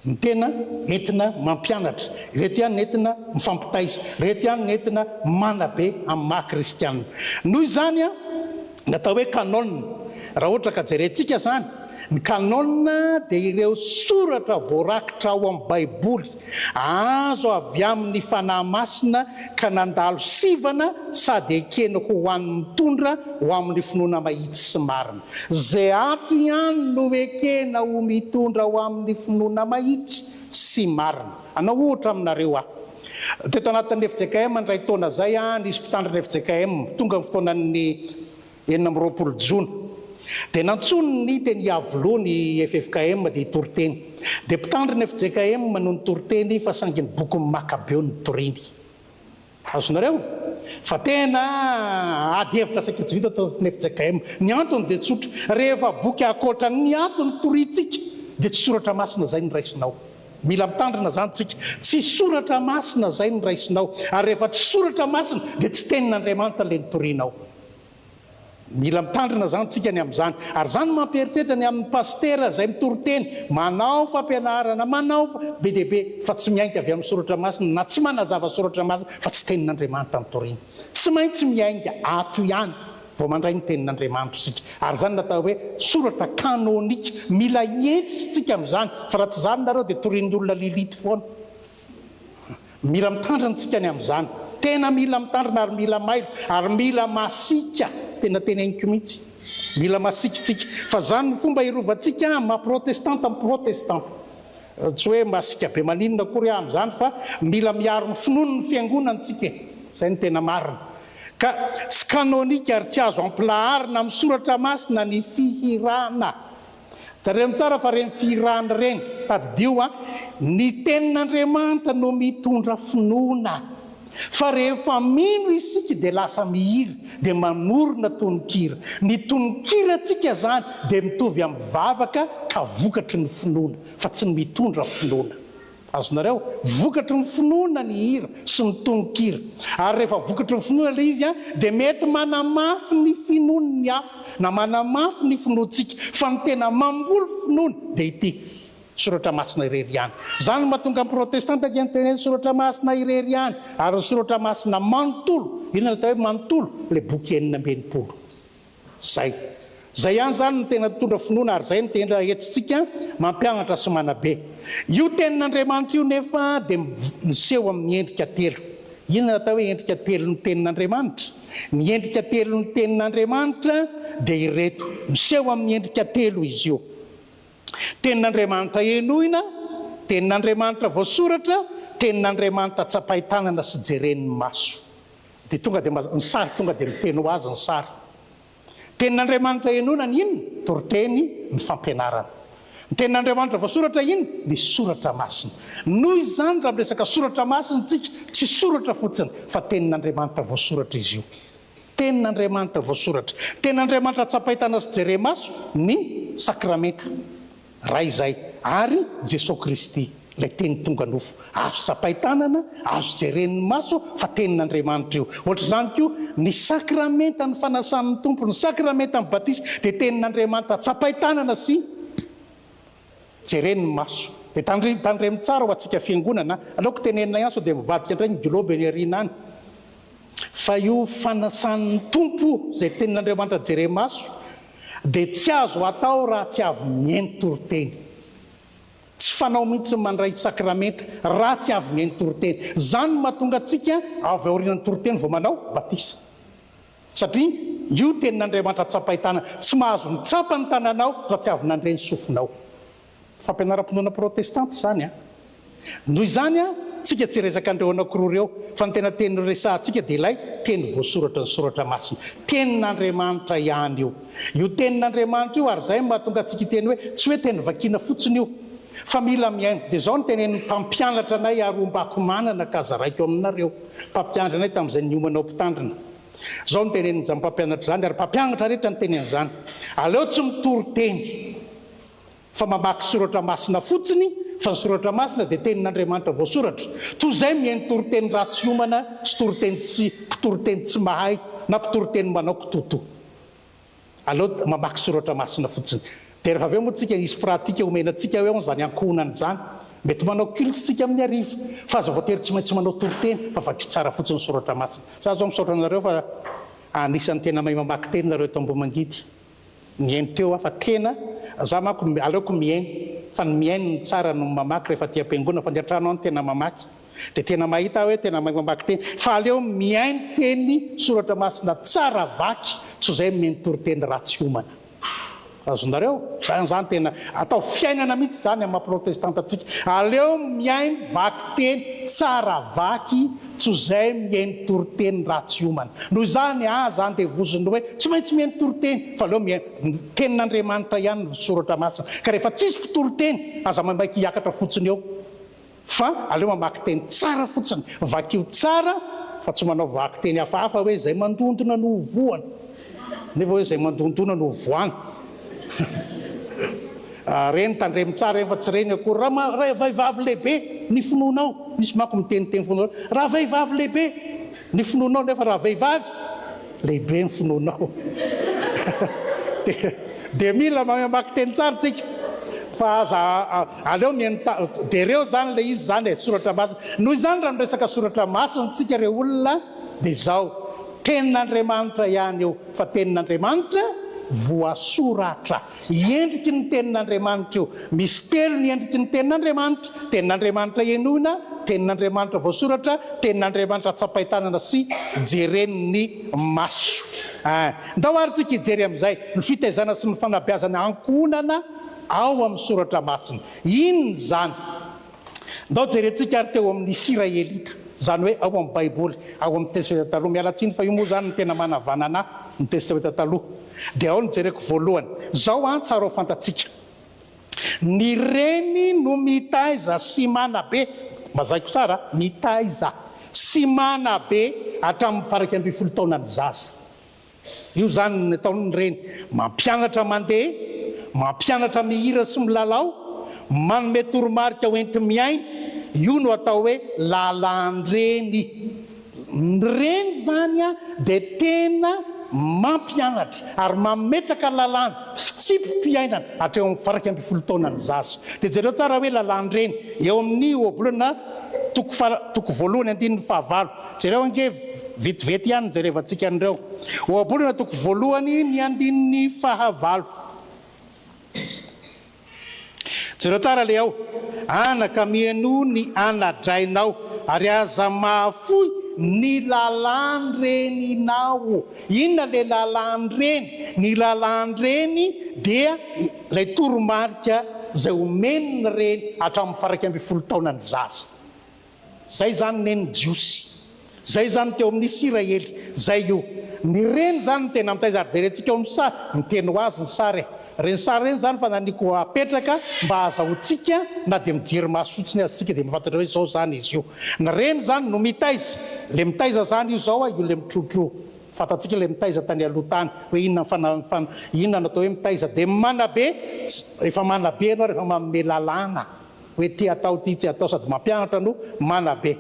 ny tena entina mampianatra, ireto ihany ny entina mifampitaiza, ireto ihany ny entina manabe amin'ny maha kristianina. Noho izany ny atao hoe canon, raha ohatra ka jerentsika izany, ny canon dia ireo soratra voarakitra ao amin'ny Baiboly, azo avy amin'ny Fanahy Masina ka nandalo sivana sady ekena ho an'ny mitondra ho amin'ny finoana mahitsy sy marina. Izay ato ihany no ekena ho mitondra ho amin'ny finoana mahitsy sy marina. Hanao ohatra aminareo aho. Teto anatin'ny fjkm indray taona izay aho, nisy mpitandrina fjkm, tonga ny fotoanan'ny 26 jona. Dia nantsoiny ny teny Iavoloha ny ffkm dia hitory teny. Dia mpitandrina fjkm no nitory teny fa saingy ny bokin'ny Makabeo no nitoriany. Azonareo? Fa tena ady hevitra saika tsy vita tao anatin'ny fjkm. Ny antony dia tsotra, rehefa boky ankoatra ny antony toriantsika dia tsy soratra masina izay no raisinao. Mila mitandrina izany tsika. Tsy soratra masina izay no raisinao. Ary rehefa tsy soratra masina dia tsy tenin'Andriamanitra ilay notorianao. Mila mitandrina izany tsika ny amin'izany. Ary izany no mampieritreritra ny amin'ny pasitera izay mitory teny, manao fampianarana, manao fa, be dia be, fa tsy miainga avy amin'ny soratra masina na tsy manazava soratra masina fa tsy tenin'Andriamanitra no toriny. Tsy maintsy miainga ato ihany vao mandray ny tenin'Andriamanitra isika. Ary izany no atao hoe soratra kanonika. Mila hentitra tsika amin'izany, fa raha tsy izany nareo dia torian'ny olona lility foana. Mila mitandrina tsika ny amin'izany. Tena mila mitandrina ary mila mailo ary mila masiaka. Tena teneniko mihitsy. Mila masiaka tsika. Fa zany no fomba hirovantsika amin'ny maha protestanta ny protestanta. Tsy hoe masiaka be maninona akory aho amin'izany fa mila miaro ny finoany ny fiangonany tsika e. Zay no tena marina. Ka tsy kanonika ary tsy azo ampilaharina amin'ny soratra masina ny fihirana. Tandremo tsara fa reny fihirana ireny, tadidio an, ny tenin'Andriamanitra no mitondra finoana. Fa rehefa mino isika dia lasa mihira, dia mamorona tononkira. Ny tononkirantsika izany dia mitovy amin'ny vavaka ka vokatry ny finoana, fa tsy ny mitondra finoana. Azonareo? Vokatry ny finoana ny hira sy ny tononkira. Ary rehefa vokatry ny finoana ilay izy dia mety manamafy ny finoany ny hafa na manamafy ny finoantsika. Fa ny tena mamboly finoana dia ity Soratra Masina irery ihany. Izany no mahatonga ny Protestanta ange miteny hoe ny Soratra Masina irery ihany. Ary ny Soratra Masina manontolo. Inona no atao hoe manontolo? Ilay boky 66. Zay. Zay ihany zany no tena mitondra finoana ary zay no tena hetsitsika mampianatra sy manabe. Io tenin'Andriamanitra io nefa dia miseho amin'ny endrika telo. Inona no atao hoe endrika telon'ny tenin'Andriamanitra? Ny endrika telon'ny tenin'Andriamanitra dia ireto, miseho amin'ny endrika telo izy io. Tenin'Andriamanitra henoina, tenin'Andriamanitra voasoratra, tenin'Andriamanitra tsapain-tanana sy jeren'ny maso. Dia tonga dia ny sary tonga dia miteny ho azy ny sary. Tenin'Andriamanitra henoina ny inona? Toriteny, ny fampianarana. Ny tenin'Andriamanitra voasoratra inona? Ny soratra masina. Noho izany raha miresaka soratra masina isika, tsy soratra fotsiny fa tenin'Andriamanitra voasoratra izy io. Tenin'Andriamanitra voasoratra. Tenin'Andriamanitra tsapain-tana sy jere-maso ny sakramenta. Ray izay. Ary Jesoa Kristy. Ilay Teny tonga nofo. Azo tsapain-tanana, azo jeren'ny maso fa Tenin'Andriamanitra io. Ohatr'izany koa, ny sakramentan'ny fanasan'ny Tompo, ny sakramentan'ny batisa dia Tenin'Andriamanitra tsapain-tanana sy jeren'ny maso. Dia tandremo, tandremo tsara ho antsika Fiangonana, aleoko tenenina ihany sao dia mivadika indray ny giloby any aoriana any. Fa io fanasan'ny Tompo izay Tenin'Andriamanitra jere-maso dia tsy azo atao raha tsy avy mihaino toriteny. Tsy fanao mihitsy ny mandray sakramenta raha tsy avy mihaino toriteny. Izany no mahatonga antsika avy aorian'ny toriteny vao manao batisa. Satria io tenin'Andriamanitra tsapain-tanana. Tsy mahazo mitsapa ny tananao raha tsy avy nandre ny sofinao. Fampianaram-pinoana protestanta izany an! Noho izany an, tsika tsy hiresaka an'ireo anankiroa ireo, fa ny tena teny resahantsika dia ilay teny voasoratra ny Soratra Masina. Tenin'Andriamanitra ihany io. Io tenin'Andriamanitra io, ary izay no mahatonga antsika hiteny hoe, tsy hoe teny vakiana fotsiny io, fa mila mihaino. Dia izao no tenenin'ny mpampianatra anay ary ombako manana ka zaraiko aminareo. Mpampiandry anay tamin'izay niomana ho mpitandrina. Izao no tenenin'izany mpampianatra izany, ary mpampianatra rehetra niteny an'izany, Aleo tsy mitory teny. Fa mamaky soratra masina fotsiny, fa ny soratra masina dia tenin'Andriamanitra voasoratra. Toy izay mihaino toriteny ratsy omana sy toriteny tsy mpitoriteny tsy mahay na mpitoriteny manao kitoatoa. Aleo mamaky soratra masina fotsiny. Dia rehefa avy eo moa tsika hisy pratique omena antsika hoe ao izany ankohonana izany. Mety manao culte tsika amin'ny hariva. Fa aza voatery tsy maintsy manao toriteny fa vakio tsara fotsiny ny soratra masina. Za zao misaotra anareo fa anisan'ny tena mahay mamaky teny nareo eto Ambohimangidy. Nihaino teo aho fa tena, za manko aleoko mihaino fa ny mihaino no tsara noho ny mamaky rehefa aty am-piangonana fa ny an-trano aho no tena mamaky dia tena mahita aho hoe tena mahay mamaky teny fa aleo mihaino teny soratra masina tsara vaky tsy izay mihaino toriteny ratsy omana. Azonareo? Zany zany tena atao fiainana mihitsy zany amin'ny maha protestanta antsika. Aleo mihaino vakiteny tsara vaky tsy izay mihaino toriteny ratsy omana. Noho izany aza andevozin'ny hoe tsy maintsy mihaino toriteny fa aleo mihaino ny tenin'Andriamanitra ihany ny soratra masina. Ka rehefa tsisy mpitoriteny aza maimaika hiakatra fotsiny eo fa aleo mamaky teny tsara fotsiny. Vakio tsara fa tsy manao vakiteny hafahafa hoe izay mandondona no ho voany. Nefa hoe izay mandondona no ho voany. Reny tandremo tsara eny fa tsy reny akory. Raha raha vehivavy lehibe ny finoanao, misy manko miteniteny foana hoe raha vehivavy lehibe ny finoanao nefa raha vehivavy lehibe ny finoanao. Dia dia mila mamaky teny tsara tsika fa aza aleo mihaino dia reo zany le izy zany e, soratra masina. Noho izany raha miresaka soratra masina tsika re olona dia izao, tenin'Andriamanitra ihany io fa tenin'Andriamanitra voasoratra. Endriky ny Tenin'Andriamanitra io. Misy telo ny endriky ny Tenin'Andriamanitra, Tenin'Andriamanitra henoina, Tenin'Andriamanitra voasoratra, Tenin'Andriamanitra tsapain-tanana sy jeren'ny maso. Ein. Ndao ary tsika hijery amin'izay ny fitaizana sy ny fanabeazana ankohonana ao amin'ny Soratra Masina. Inona izany? Ndao jerentsika ary teo amin'ny Isiraelita, izany hoe ao amin'ny Baiboly, ao amin'ny Testamenta Taloha. Miala tsiny fa io moa izany no tena manavanana ahy, ny Testamenta Taloha. Dia ao no jereko voalohany. Izao an, tsara ho fantatsika. Ny reny no mitaiza sy manabe, lazaiko tsara, mitaiza sy manabe hatramin'ny faha 11 taonan'ny zaza. Io izany ny ataon'ny reny, mampianatra mandeha, mampianatra mihira sy milalao, manome toromarika ho enti-miaina, io no atao hoe lalan-dreny. Ny reny izany dia tena mampianatra ary mametraka lalàna, fitsipi-piainana hatreo amin'ny faha 11 taonan'ny zaza. Dia jereo tsara hoe lalan-dreny, eo amin'ny ohabolana toko faha, toko voalohany andininy fahavalo. Jereo ange vetivety ihany ny jerevantsika an'ireo. Ohabolana toko voalohany ny andininy fahavalo. Jereo tsara ilay ao. Anaka, mihainoa ny ana-drainao, ary aza mahafoy ny lalàn-dreninao. Inona ilay lalàn-dreny? Ny lalàn-dreny dia ilay toromarika izay omen'ny reny hatramin'ny faha 11 taonan'ny zaza. Zay zany ne ny jiosy. Zay zany teo amin'ny isiraely. Zay io. Ny reny zany no tena mitaiza ary jerentsika eo amin'ny sary, miteny ho azy ny sary e. Reny sary reny zany fa naniako apetraka mba ahazahoantsika na dia mijery maso fotsiny aza tsika dia mahafantatra hoe zao zany izy io. Ny reny zany no mitaiza. Le mitaiza zany io zao a, io le mitrotro. Fantatsika le mitaiza tany aloha tany hoe inona ny fana, fan, inona no atao hoe mitaiza. Dia manabe, tsy, efa manabe ianao rehefa manome lalàna. Hoe ty atao ty tsy atao sady mampianatra no manabe.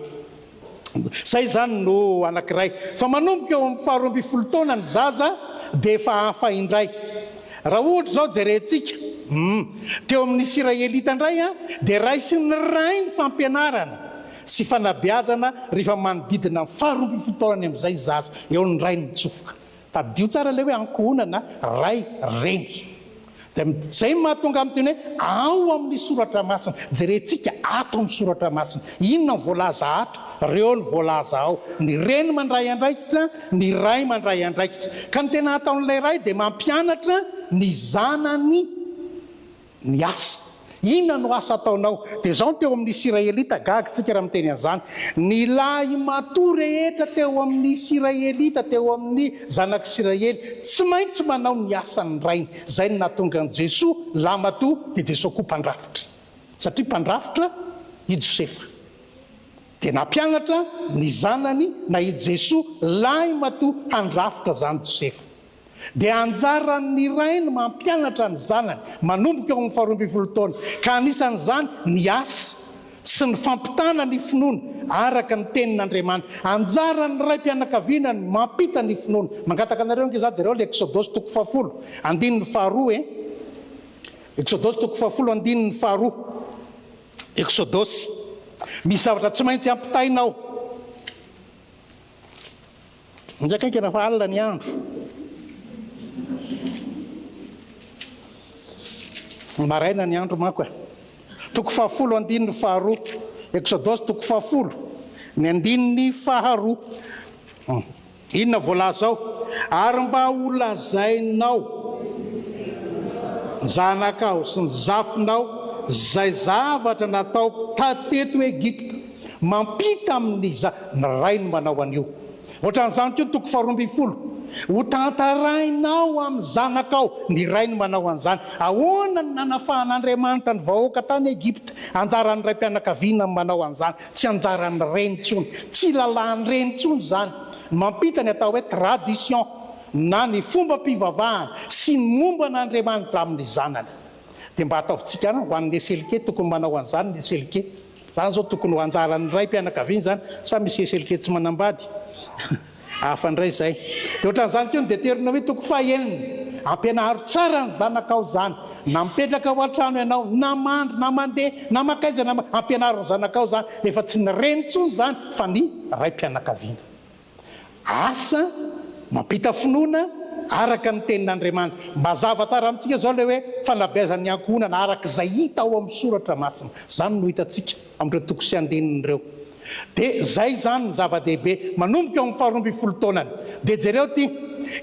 Zay zany no anakiray. Fa manomboka eo amin'ny faha 12 taona ny zaza dia efa hafa indray. Raha ohatra izao jerentsika, hum, teo amin'ny Isiraelita indray an, dia raisin'ny ray ny fampianarana sy fanabeazana rehefa manodidina ny faha 12 taonany amin'izay ny zaza. Eo ny ray no mitsofoka. Tadidio tsara ilay hoe ankohonana, ray, reny. Dia izay no mahatonga ahy miteny hoe ao amin'ny soratra masina. Jerentsika ato amin'ny soratra masina. Inona no voalaza ato? Ireo no voalaza ao. Ny reny mandray andraikitra, ny ray mandray andraikitra. Ka ny tena ataon'ilay ray dia mampianatra ny zanany. Ny asa. Inona no asa ataonao? Dia izao no teo amin'ny Isiraelita, gaga tsika raha miteny an'izany. Ny lahimatoa rehetra teo amin'ny Isiraelita, teo amin'ny zanak'Isiraely, tsy maintsy manao ny asan'ny rainy. Izay no nahatonga an'i Jesoa lahimatoa, dia Jesoa koa mpandrafitra. Satria mpandrafitra i Josefa. Dia nampianatra ny zanany na i Jesoa lahimatoa handrafitra izany Josefa. Dia anjaran'ny ray ny mampianatra ny zanany manomboka eo amin'ny faharoa ambinifolo taona, ka anisan'izany ny asa sy ny fampitana ny finoana araka ny tenin'Andriamanitra. Anjaran'ny raim-pianakaviana ny mampita ny finoana. Mangataka anareo ange za, jereo ilay Eksodosy toko fahafolo, andininy faharoa e. Eksodosy toko fahafolo, andininy faharoa. Eksodosy. Misy zavatra tsy maintsy ampitaina ao. Indraiky haingana fa alina ny andro. Maraina ny andro manko e. Toko fahafolo andininy faharoa. Eksodosy toko fahafolo ny andininy faharoa. Inona voalaza ao? Ary mba ho lazainao ny zanakao sy ny zafinao izay zavatra nataoko tateto Egypta. Mampita amin'ny za, ny ray no manao an'io. Ohatran'izany koa ny toko faharoa ambinifolo. Ho tantarainao amin'ny zanakao, ny ray no manao an'izany. Ahoana no nanafahan'Andriamanitra ny vahoaka tany Egypta? Anjaran'ny raim-pianakaviana ny manao an'izany, tsy anjaran'ny reny intsony. Tsy lalàn'ny reny intsony izany. Ny mampita ny atao hoe tradition na ny fombam-pivavahana sy ny momba an'Andriamanitra amin'ny zanany. Dia mba ataovintsika ho an'ny SLK, tokony manao an'izany ny SLK. Zany zao tokony ho anjaran'ny raim-pianakaviana zany sa misy SLK tsy manambady? Hafa indray izay. Dia ohatran'izany koa ny Deteronomia toko fahenina. Ampianaro tsara ny zanakao izany. Na mipetraka ao an-trano ianao, na mandry, na mandeha, na mankaiza na ampianaro ny zanakao izany. Efa tsy ny reny intsony izany fa ny raim-pianakaviana. Asa mampita finoana araka ny Tenin'Andriamanitra. Mazava tsara amintsika izao ilay hoe fanabeazan'ny ankohonana araka izay hita ao amin'ny Soratra Masina. Izany no hitantsika amin'ireo toko sy andininy ireo. Dia izay izany no zava-dehibe manomboka eo amin'ny faharoa ambinifolo taonany. Dia jereo ity,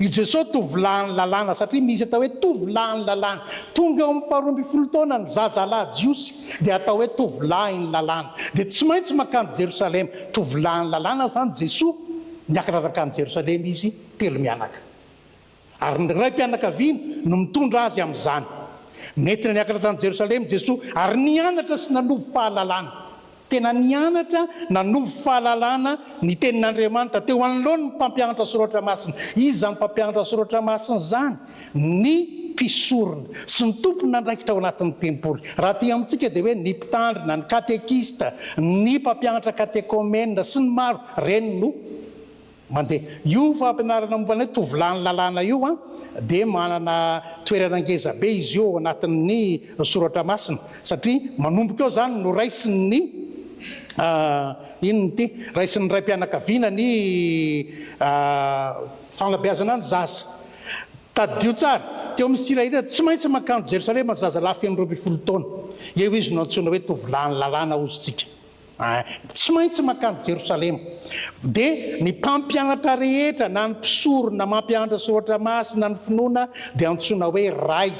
i Jesoa tovolahin'ny lalàna, satria misy atao hoe tovolahin'ny lalàna. Tonga eo amin'ny faharoa ambinifolo taona ny zazalahy jiosy dia atao hoe tovolahin'ny lalàna. Dia tsy maintsy mankany Jerosalema. Tovolahin'ny lalàna izany Jesoa, niakatra nankany Jerosalema izy telo mianaka. Ary ny raim-pianakaviany no mitondra azy amin'izany. Nentina niakatra tany Jerosalema Jesoa ary nianatra sy nanovo fahalalana. Tena nianatra nanovo fahalalana ny Tenin'Andriamanitra teo anoloany ny mpampianatra Soratra Masina. Iza izany mpampianatra Soratra Masina izany? Ny mpisorona sy ny tompon'andraikitra ao anatin'ny tempoly. Raha aty amintsika dia hoe ny mpitandrina, ny katekista, ny mpampianatra katekomena sy ny maro, ireny no mandeha. Io fampianarana momba ny hoe tovolahin'ny lalàna io dia manana toerana ngeza be izy io ao anatin'ny Soratra Masina satria manomboka eo izany no raisin'ny inona ity? Raisin'ny raim-pianakaviana ny fanabeazana ny zaza. Tadidio tsara, teo amin'ny Isiraelita, tsy maintsy mankany Jerosalema ny zazalahy feno 12 taona. Eo izy no antsoina hoe tovolahin'ny lalàna, hozy tsika. Tsy maintsy mankany Jerosalema. Dia ny mpampianatra rehetra, na ny mpisorona mampianatra soratra masina, ny finoana, dia antsoina hoe ray.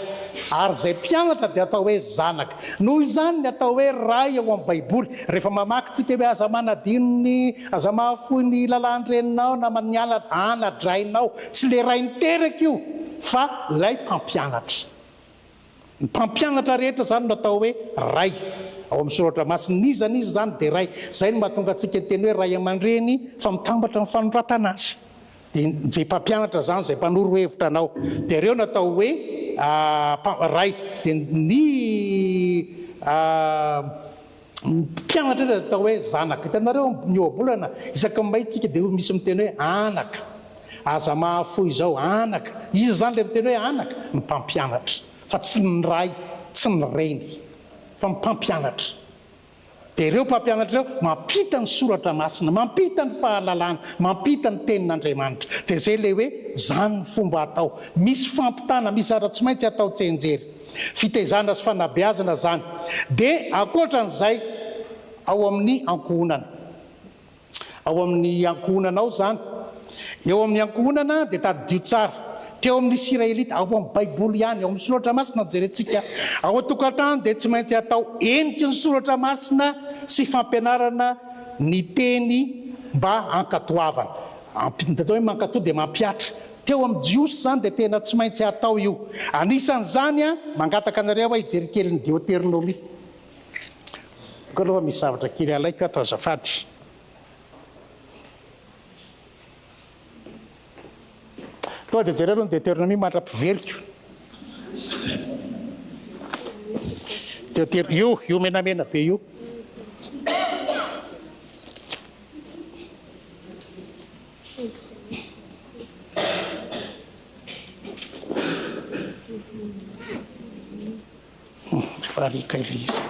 Ary izay mpianatra dia atao hoe zanaka. Noho izany ny atao hoe ray ao amin'ny Baiboly, rehefa mamaky tsika hoe aza manadino ny, aza mahafoy ny lalàn-dreninao na ny ana-drainao, tsy ilay ray niteraka io fa ilay mpampianatra. Ny mpampianatra rehetra izany no atao hoe ray. Ao amin'ny soratra masina, n'iza n'iza izany dia ray. Izay no mahatonga antsika hiteny hoe ray aman-dreny fa mitambatra ny fanoratana azy. Dia izay mpampianatra izany, izay mpanoro hevitra anao. Dia ireo no atao hoe ray. Dia ny. Ny mpianatra indray atao hoe zanaka. Hitanareo ny ohabolana, isaky ny mahita isika dia misy miteny hoe anaka. Aza mahafoy izao, anaka. Iza izany ilay miteny hoe anaka? Ny mpampianatra. Fa tsy ny ray, tsy ny reny, fa ny mpampianatra. Dia ireo mpampianatra ireo mampita ny soratra masina, mampita ny fahalalana, mampita ny tenin'Andriamanitra. Dia izay ilay hoe izany ny fomba atao. Misy fampitana, misy zavatra tsy maintsy atao tsianjery. Fitaizana sy fanabeazana izany. Dia ankoatran'izay, ao amin'ny ankohonana. Ao amin'ny ankohonana ao izany. Eo amin'ny ankohonana dia tadidio tsara. Teo amin'ny Isiraelita, ao amin'ny Baiboly ihany, ao amin'ny Soratra Masina no jerentsika. Ao an-tokantrano dia tsy maintsy atao heniky ny Soratra Masina sy fampianarana ny teny mba hankatoavana. Ny atao hoe mankatoa dia mampihatra. Teo amin'ny Jiosy izany dia tena tsy maintsy atao io. Anisan'izany, mangataka anareo aho hijery kely ny Deoteronomia. Koa aloha misy zavatra kely alaiko ato azafady. Tonga dia jereo aloha ny Deuteronomie mandra-piveriko. Deuter io, io menamena be io. Efa riaka ilay izy.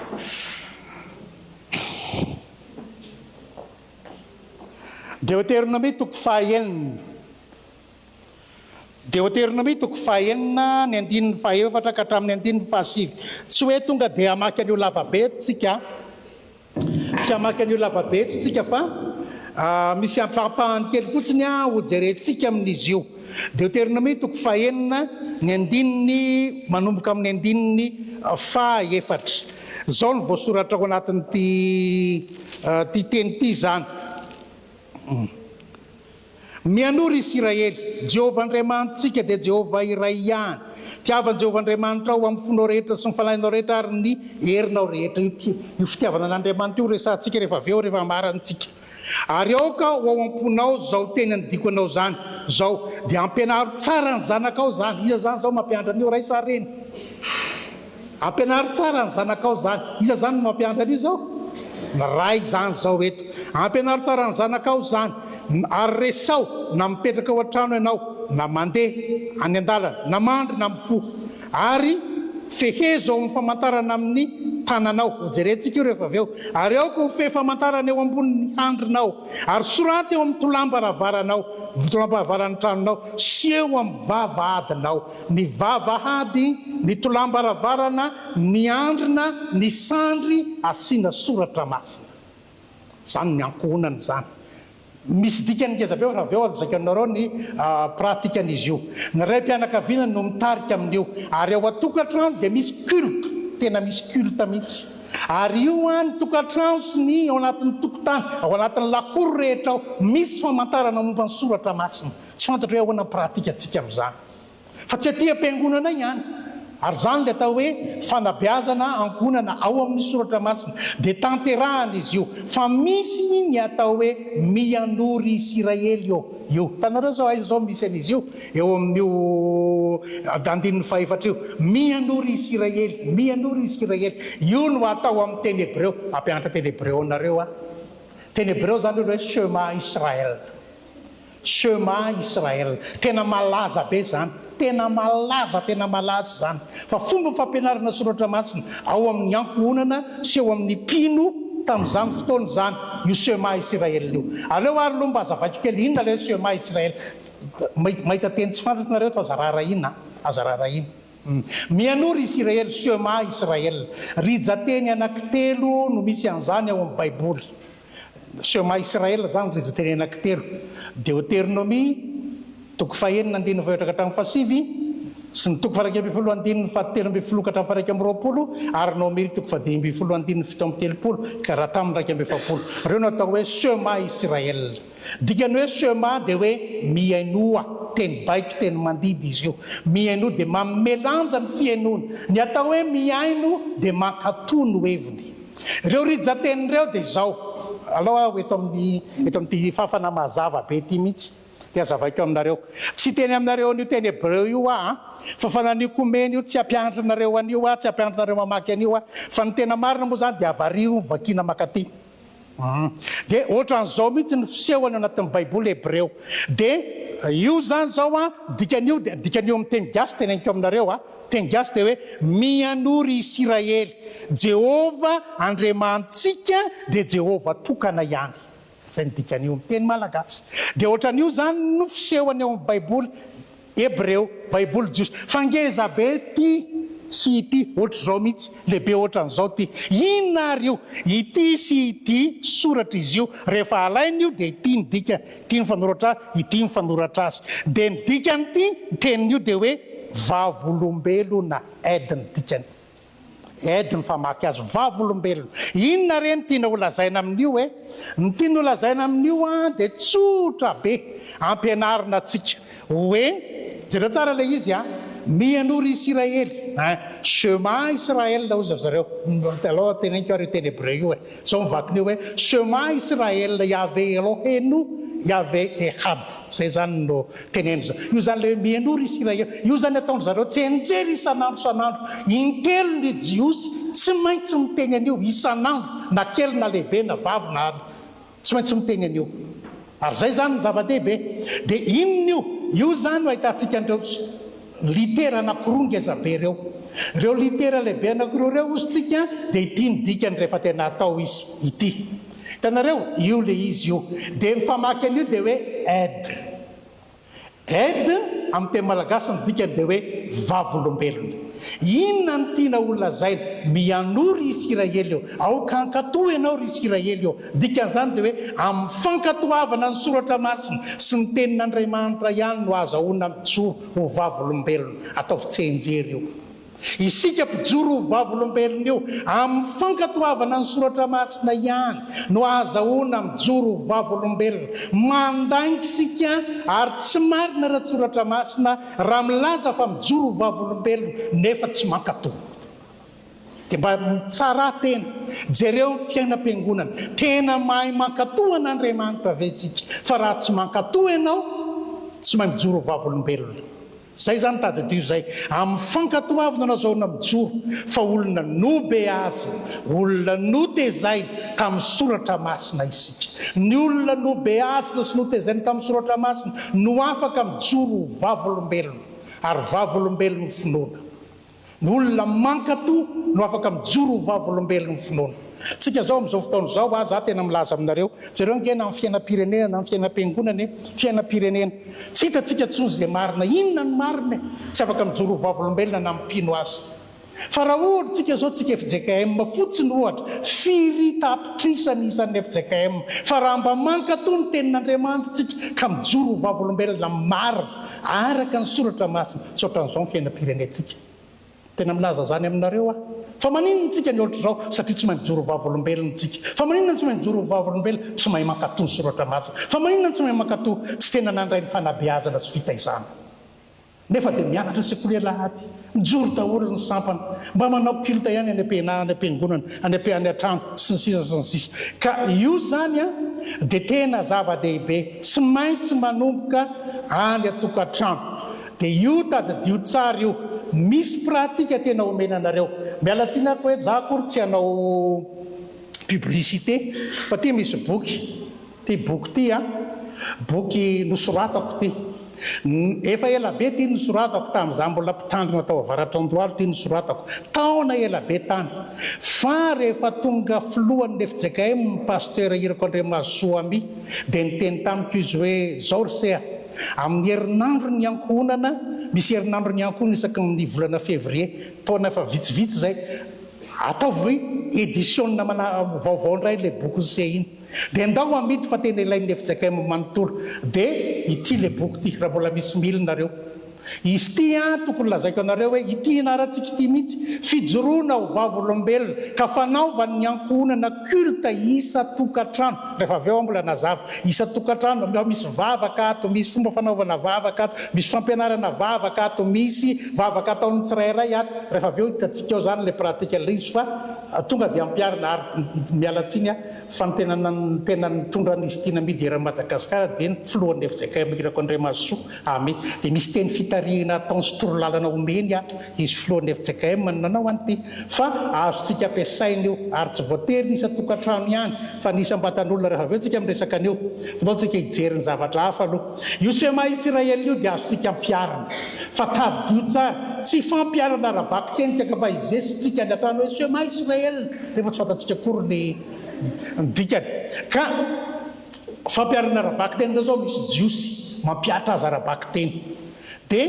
Deoteronomia toko fahaenina. Deoteronomia toko fahaenina, ny andininy fahaefatra ka hatramin'ny andininy fahasivy. Tsy hoe tonga dia hamaky an'io lavabe eto tsika. Tsy hamaky an'io lavabe eto tsika fa misy ampahampahany kely fotsiny hojerentsika amin'izy io. Deoteronomia toko fahenina, ny andininy manomboka amin'ny andininy fahaefatra. Izao no voasoratra ao anatin'ity ity teny ity izany. Mihainoa, ry Isiraely, Jehovah Andriamanitsika dia Jehovah iray ihany. Tiava an'i Jehovah Andriamanitrao amin'ny fonao rehetra sy ny fanahinao rehetra ary ny herinao rehetra. Io, io fitiavana an'Andriamanitra io resahantsika rehefa avy eo, rehefa amarantsika. Ary aoka ho ao am-ponao izao teny andidiako anao izany, izao, dia ampianaro tsara ny zanakao izany. Iza izany izao mampianatra an'io, ray sa reny? Ampianaro tsara ny zanakao izany. Iza izany no mampianatra an'io izao? Ny ray izany izao eto. Ampianaro tsara ny zanakao izany, ary resaho na mipetraka ao an-trano ianao, na mandeha any an-dalana, na mandry na mifoha. Ary fehezo ao amin'ny famantarana amin'ny tananao. Hojerentsika io rehefa avy eo. Ary aoka ho fehy famantarana eo ambonin'ny handrinao. Ary soraty eo amin'ny tolam-baravaranao, tolam-baravaran'ny tranonao, sy eo amin'ny vavahadinao. Ny vavahady, ny tolam-baravarana, ny andrina, ny sandry asiana soratra masina. Izany ny ankohonana izany. Misy dikany ngeza be fa avy eo lazaiko aminareo ny pratikan'izy io. Ny raim-pianakaviana no mitarika amin'io. Ary ao an-tokantrano dia misy culte, tena misy culte mihitsy. Ary io an, ny tokantrano sy ny ao anatin'ny tokotany, ao anatin'ny lakoro rehetra ao, misy famantarana momba ny soratra masina. Tsy fantatro hoe ahoana ny pratikantsika amin'izany. Fa tsy aty am-piangonana ihany. Ary izany ilay atao hoe fanabeazana ankohonana ao amin'ny soratra masina. Dia tanterahana izy io. Fa misy ny atao hoe mianoro Isiraely eo. Io. Hitanareo izao aiza izao misy an'izy io? Eo amin'io andininy fahefatra io. Mianoro Isiraely. Mianoro Isiraely. Io no atao amin'ny teny hebreo. Hampianatra teny hebreo anareo aho. Teny hebreo izany io ilay hoe Shema Israel. Shema Israel. Tena malaza be izany. Tena malaza, tena malaza izany. Fa fomba fampianarana soratra masina ao amin'ny ankohonana sy eo amin'ny mpino tamin'izany fotoana izany io Shema Israel io. Aleo ary aloha mba hazavaiko kely inona ilay Shema Israel. Mahita teny tsy fantatro nareo eto aza raharahiana a. Aza raharahiana. Mihainoa ry Isiraely, Shema Israel. Rijateny anankitelo no misy an'izany ao amin'ny Baiboly. Shema Israel izany rijan-teny anankitelo, Deoteronomia, toko fahenina andininy fahefatra ka hatramin'ny fahasivy, sy ny toko faha-11 andininy fahatelo ambin'ny folo ka hatramin'ny faha-21, ary Nomery toko fahadimy ambin'ny folo andininy 37 ka hatramin'ny 41. Ireo no atao hoe Shema Israel. Dikan'ny hoe Shema dia hoe mihainoa, teny baiko, teny mandidy izy io. Mihainoa dia manome lanja ny fihainoana. Ny atao hoe mihaino dia mankatò no heviny. Ireo rijan-teny ireo dia izao, alao aho eto amin'ny eto amin'ity fafana mazava be ity mihitsy. Dia hazavaiko aminareo. Tsy hiteny aminareo an'io teny hebreo io aho an! Fa fananiko omena io, tsy hampianatra anareo an'io aho, tsy hampianatra anareo mamaky an'io aho. Fa ny tena marina moa izany dia avariho ny vakiana mankaty. Hum. Dia ohatran'izao mihitsy ny fisehony ao anatin'ny Baiboly hebreo. Dia io izany izao an, dikan'io dia, dikan'io amin'ny teny gasy teneniko aminareo an, teny gasy dia hoe, Mihainoa ry Isiraely, Jehovah Andriamanitsika dia Jehovah tokana ihany. Izay no dikan'io amin'ny teny malagasy. Dia ohatran'io izany no fisehony ao amin'ny Baiboly hebreo, Baiboly jiosy. Fa ngeza be ity sy ity, ohatr'izao mihitsy, lehibe ohatran'izao ity. Inona ary io? Ity sy ity soratra izy io. Rehefa alaina io dia ity ny dikany, ity ny fanoratra azy, ity ny fanoratra azy. Dia ny dikan'ity tenin'io dia hoe vavolombelona, ed ny dikany. Ed ny famaky azy vavolombelona. Inona re no tiana ho lazaina amin'io e? Ny tiana ho lazaina amin'io an dia tsotra be, ampianarina antsika hoe, jereo tsara ilay izy an, mihainoa ry Isiraely an, Shema Israel hozy ry zareo, aleo teneniko ary io teny hebreo io e, izao ny vakin'io hoe, Shema Israel Yahveh Elohenu Yahveh Echad, izay izany no Teneno izao. Io izany ilay hoe mihainoa ry Isiraely. Io izany ataon-dry zareo tsianjery isan'andro isan'andro. Intelo ny Jiosy tsy maintsy miteny an'io isan'andro, na kely na lehibe na vavy na ary. Tsy maintsy miteny an'io. Ary izay izany no zava-dehibe. Dia inona io? Io izany no ahitantsika an'ireo litera anankiroa ngezabe ireo. Ireo litera lehibe anankiroa ireo hozy tsika dia ity ny dikany rehefa tena atao izy. Ity. Hitanareo? Io ilay izy io. Dia ny famaky an'io dia hoe ed. Ed amin'ny teny malagasy ny dikany dia hoe vavolombelona. Inona no tiana ho lazaina? Mihainoa ry Isiraely ô! Aoka hankatò ianao ry Isiraely ô! Dikan'izany dia hoe amin'ny fankatoavana ny Soratra Masina sy ny Tenin'Andriamanitra ihany no ahazahoana mijoro ho vavolombelona. Ataovy tsianjery io. Isika mpijoro ho vavolombelona io, amin'ny fankatoavana ny Soratra Masina ihany no ahazahoana mijoro ho vavolombelona. Mandainga isika ary tsy marina ara-tSoratra Masina raha milaza fa mijoro ho vavolombelona nefa tsy mankatò. Dia mba mitsarà tena, jereo ny fiainam-piangonana. Tena mahay mankatò an'Andriamanitra ve isika? Fa raha tsy mankatò ianao, tsy mahay mijoro ho vavolombelona. Zay zany tadidio zay. Amin'ny fankatoavina no azahoana mijoro fa olona nobeazina, olona notezaina tamin'ny soratra masina isika. Ny olona nobeazina sy notezaina tamin'ny soratra masina no afaka mijoro ho vavolombelona ary vavolombelon'ny finoana. Ny olona mankatò no afaka mijoro ho vavolombelon'ny finoana. Tsika zao amin'izao fotoana izao a, za tena milaza aminareo, jereo ange na amin'ny fiainam-pirenena na amin'ny fiainam-piangonana e, fiainam-pirenena. Tsy hitantsika intsony izay marina, inona no marina e? Tsy afaka mijoro ho vavolombelona na mpino aza. Fa raha ohatra tsika zao tsika fjkm fotsiny ohatra, firy tapitrisa ny isan'ny fjkm, fa raha mba mankatò ny tenin'Andriamanitra tsika ka mijoro ho vavolombelona marina, Araka ny soratra masina, tsy ohatran'izao ny fiainam-pirenentsika. Tena milaza izany aminareo aho. Fa maninona tsika ny ohatr'izao? Satria tsy mahay mijoro ho vavolombelona tsika. Fa maninona tsy mahay mijoro ho vavolombelona? Tsy mahay mankatò ny soratra masina. Fa maninona tsy mahay mankatò? Tsy tena nandray ny fanabeazana sy fitaizana. Nefa dia mianatra sekoly alahady. Mijoro daholo ny sampana. Mba manao culte ihany any am-pianarana, any am-piangonana, any am-, any an-trano, sy ny sisa sy ny sisa. Ka io izany an, dia tena zava-dehibe. Tsy maintsy manomboka any an-tokantrano. Dia io tadidio tsara io. Misy pratique tena omena anareo. Miala tsiny aho hoe za akory tsy hanao publicité fa ty misy boky. Ty boky ty an, boky nosoratako ty. Efa ela be ty nosoratako, tamin'izaho mbola mpitandrina tao Avaratr'Andohalo ty nosoratako. Taona ela be tany. Fa rehefa tonga filohan'ny fjkm ny Pasteur Irako Andriamahazosoa Ami dia niteny tamiko izy hoe zao ry se a, amin'ny herinandron'ny ankohonana, misy herinandron'ny ankohonana isaky ny volana février, taona efa vitsivitsy izay, ataovy édition vaovao indray ilay bokin'i se iny. Dia ndao amidy fa tena ilain'ny fjkm manontolo. Dia ity le boky ity raha mbola misy mily nareo. Izy ity an, tokony lazaiko anareo hoe ity ianarantsika ity mihitsy, fijoroana ho vavolombelona, ka fanaovany ny ankohonana culte isan-tokantrano, rehefa avy eo aho mbola nazava, isan-tokantrano, misy vavaka ato, misy fomba fanaovana vavaka ato, misy fampianarana vavaka ato, misy vavaka ataon'ny tsirairay ato, rehefa avy eo hitantsika eo izany ilay pratique an'ilay izy fa tonga dia ampiharina ary miala tsiny aho, Fa ny tena ny tena nitondra an'izy ity namidy eran'i Madagasikara dia ny filohan'ny fjkm Irako Andriamahazosoa Amy. Dia misy teny fitarihina ataony sy torolalana omeny ato. Izy filohan'ny fjkm no nanao an'ity. Fa azontsika ampiasaina io ary tsy voatery ny isan-tokantrano ihany fa ny isam-batan'olona rehefa avy eo tsika miresaka an'io. Fa ndao tsika hijery ny zavatra hafa aloha. Io Shema Isirael io dia azontsika ampiharina. Fa tadidio tsara, tsy fampiharana ara-bakiteny ka mba hizesitsika any an-trano hoe Shema Israel. Nefa tsy fantatsika akory ny ny dikany. Ka fampiharana ara-bakiteny indray zao misy jiosy mampihatra azy ara-bakiteny. Dia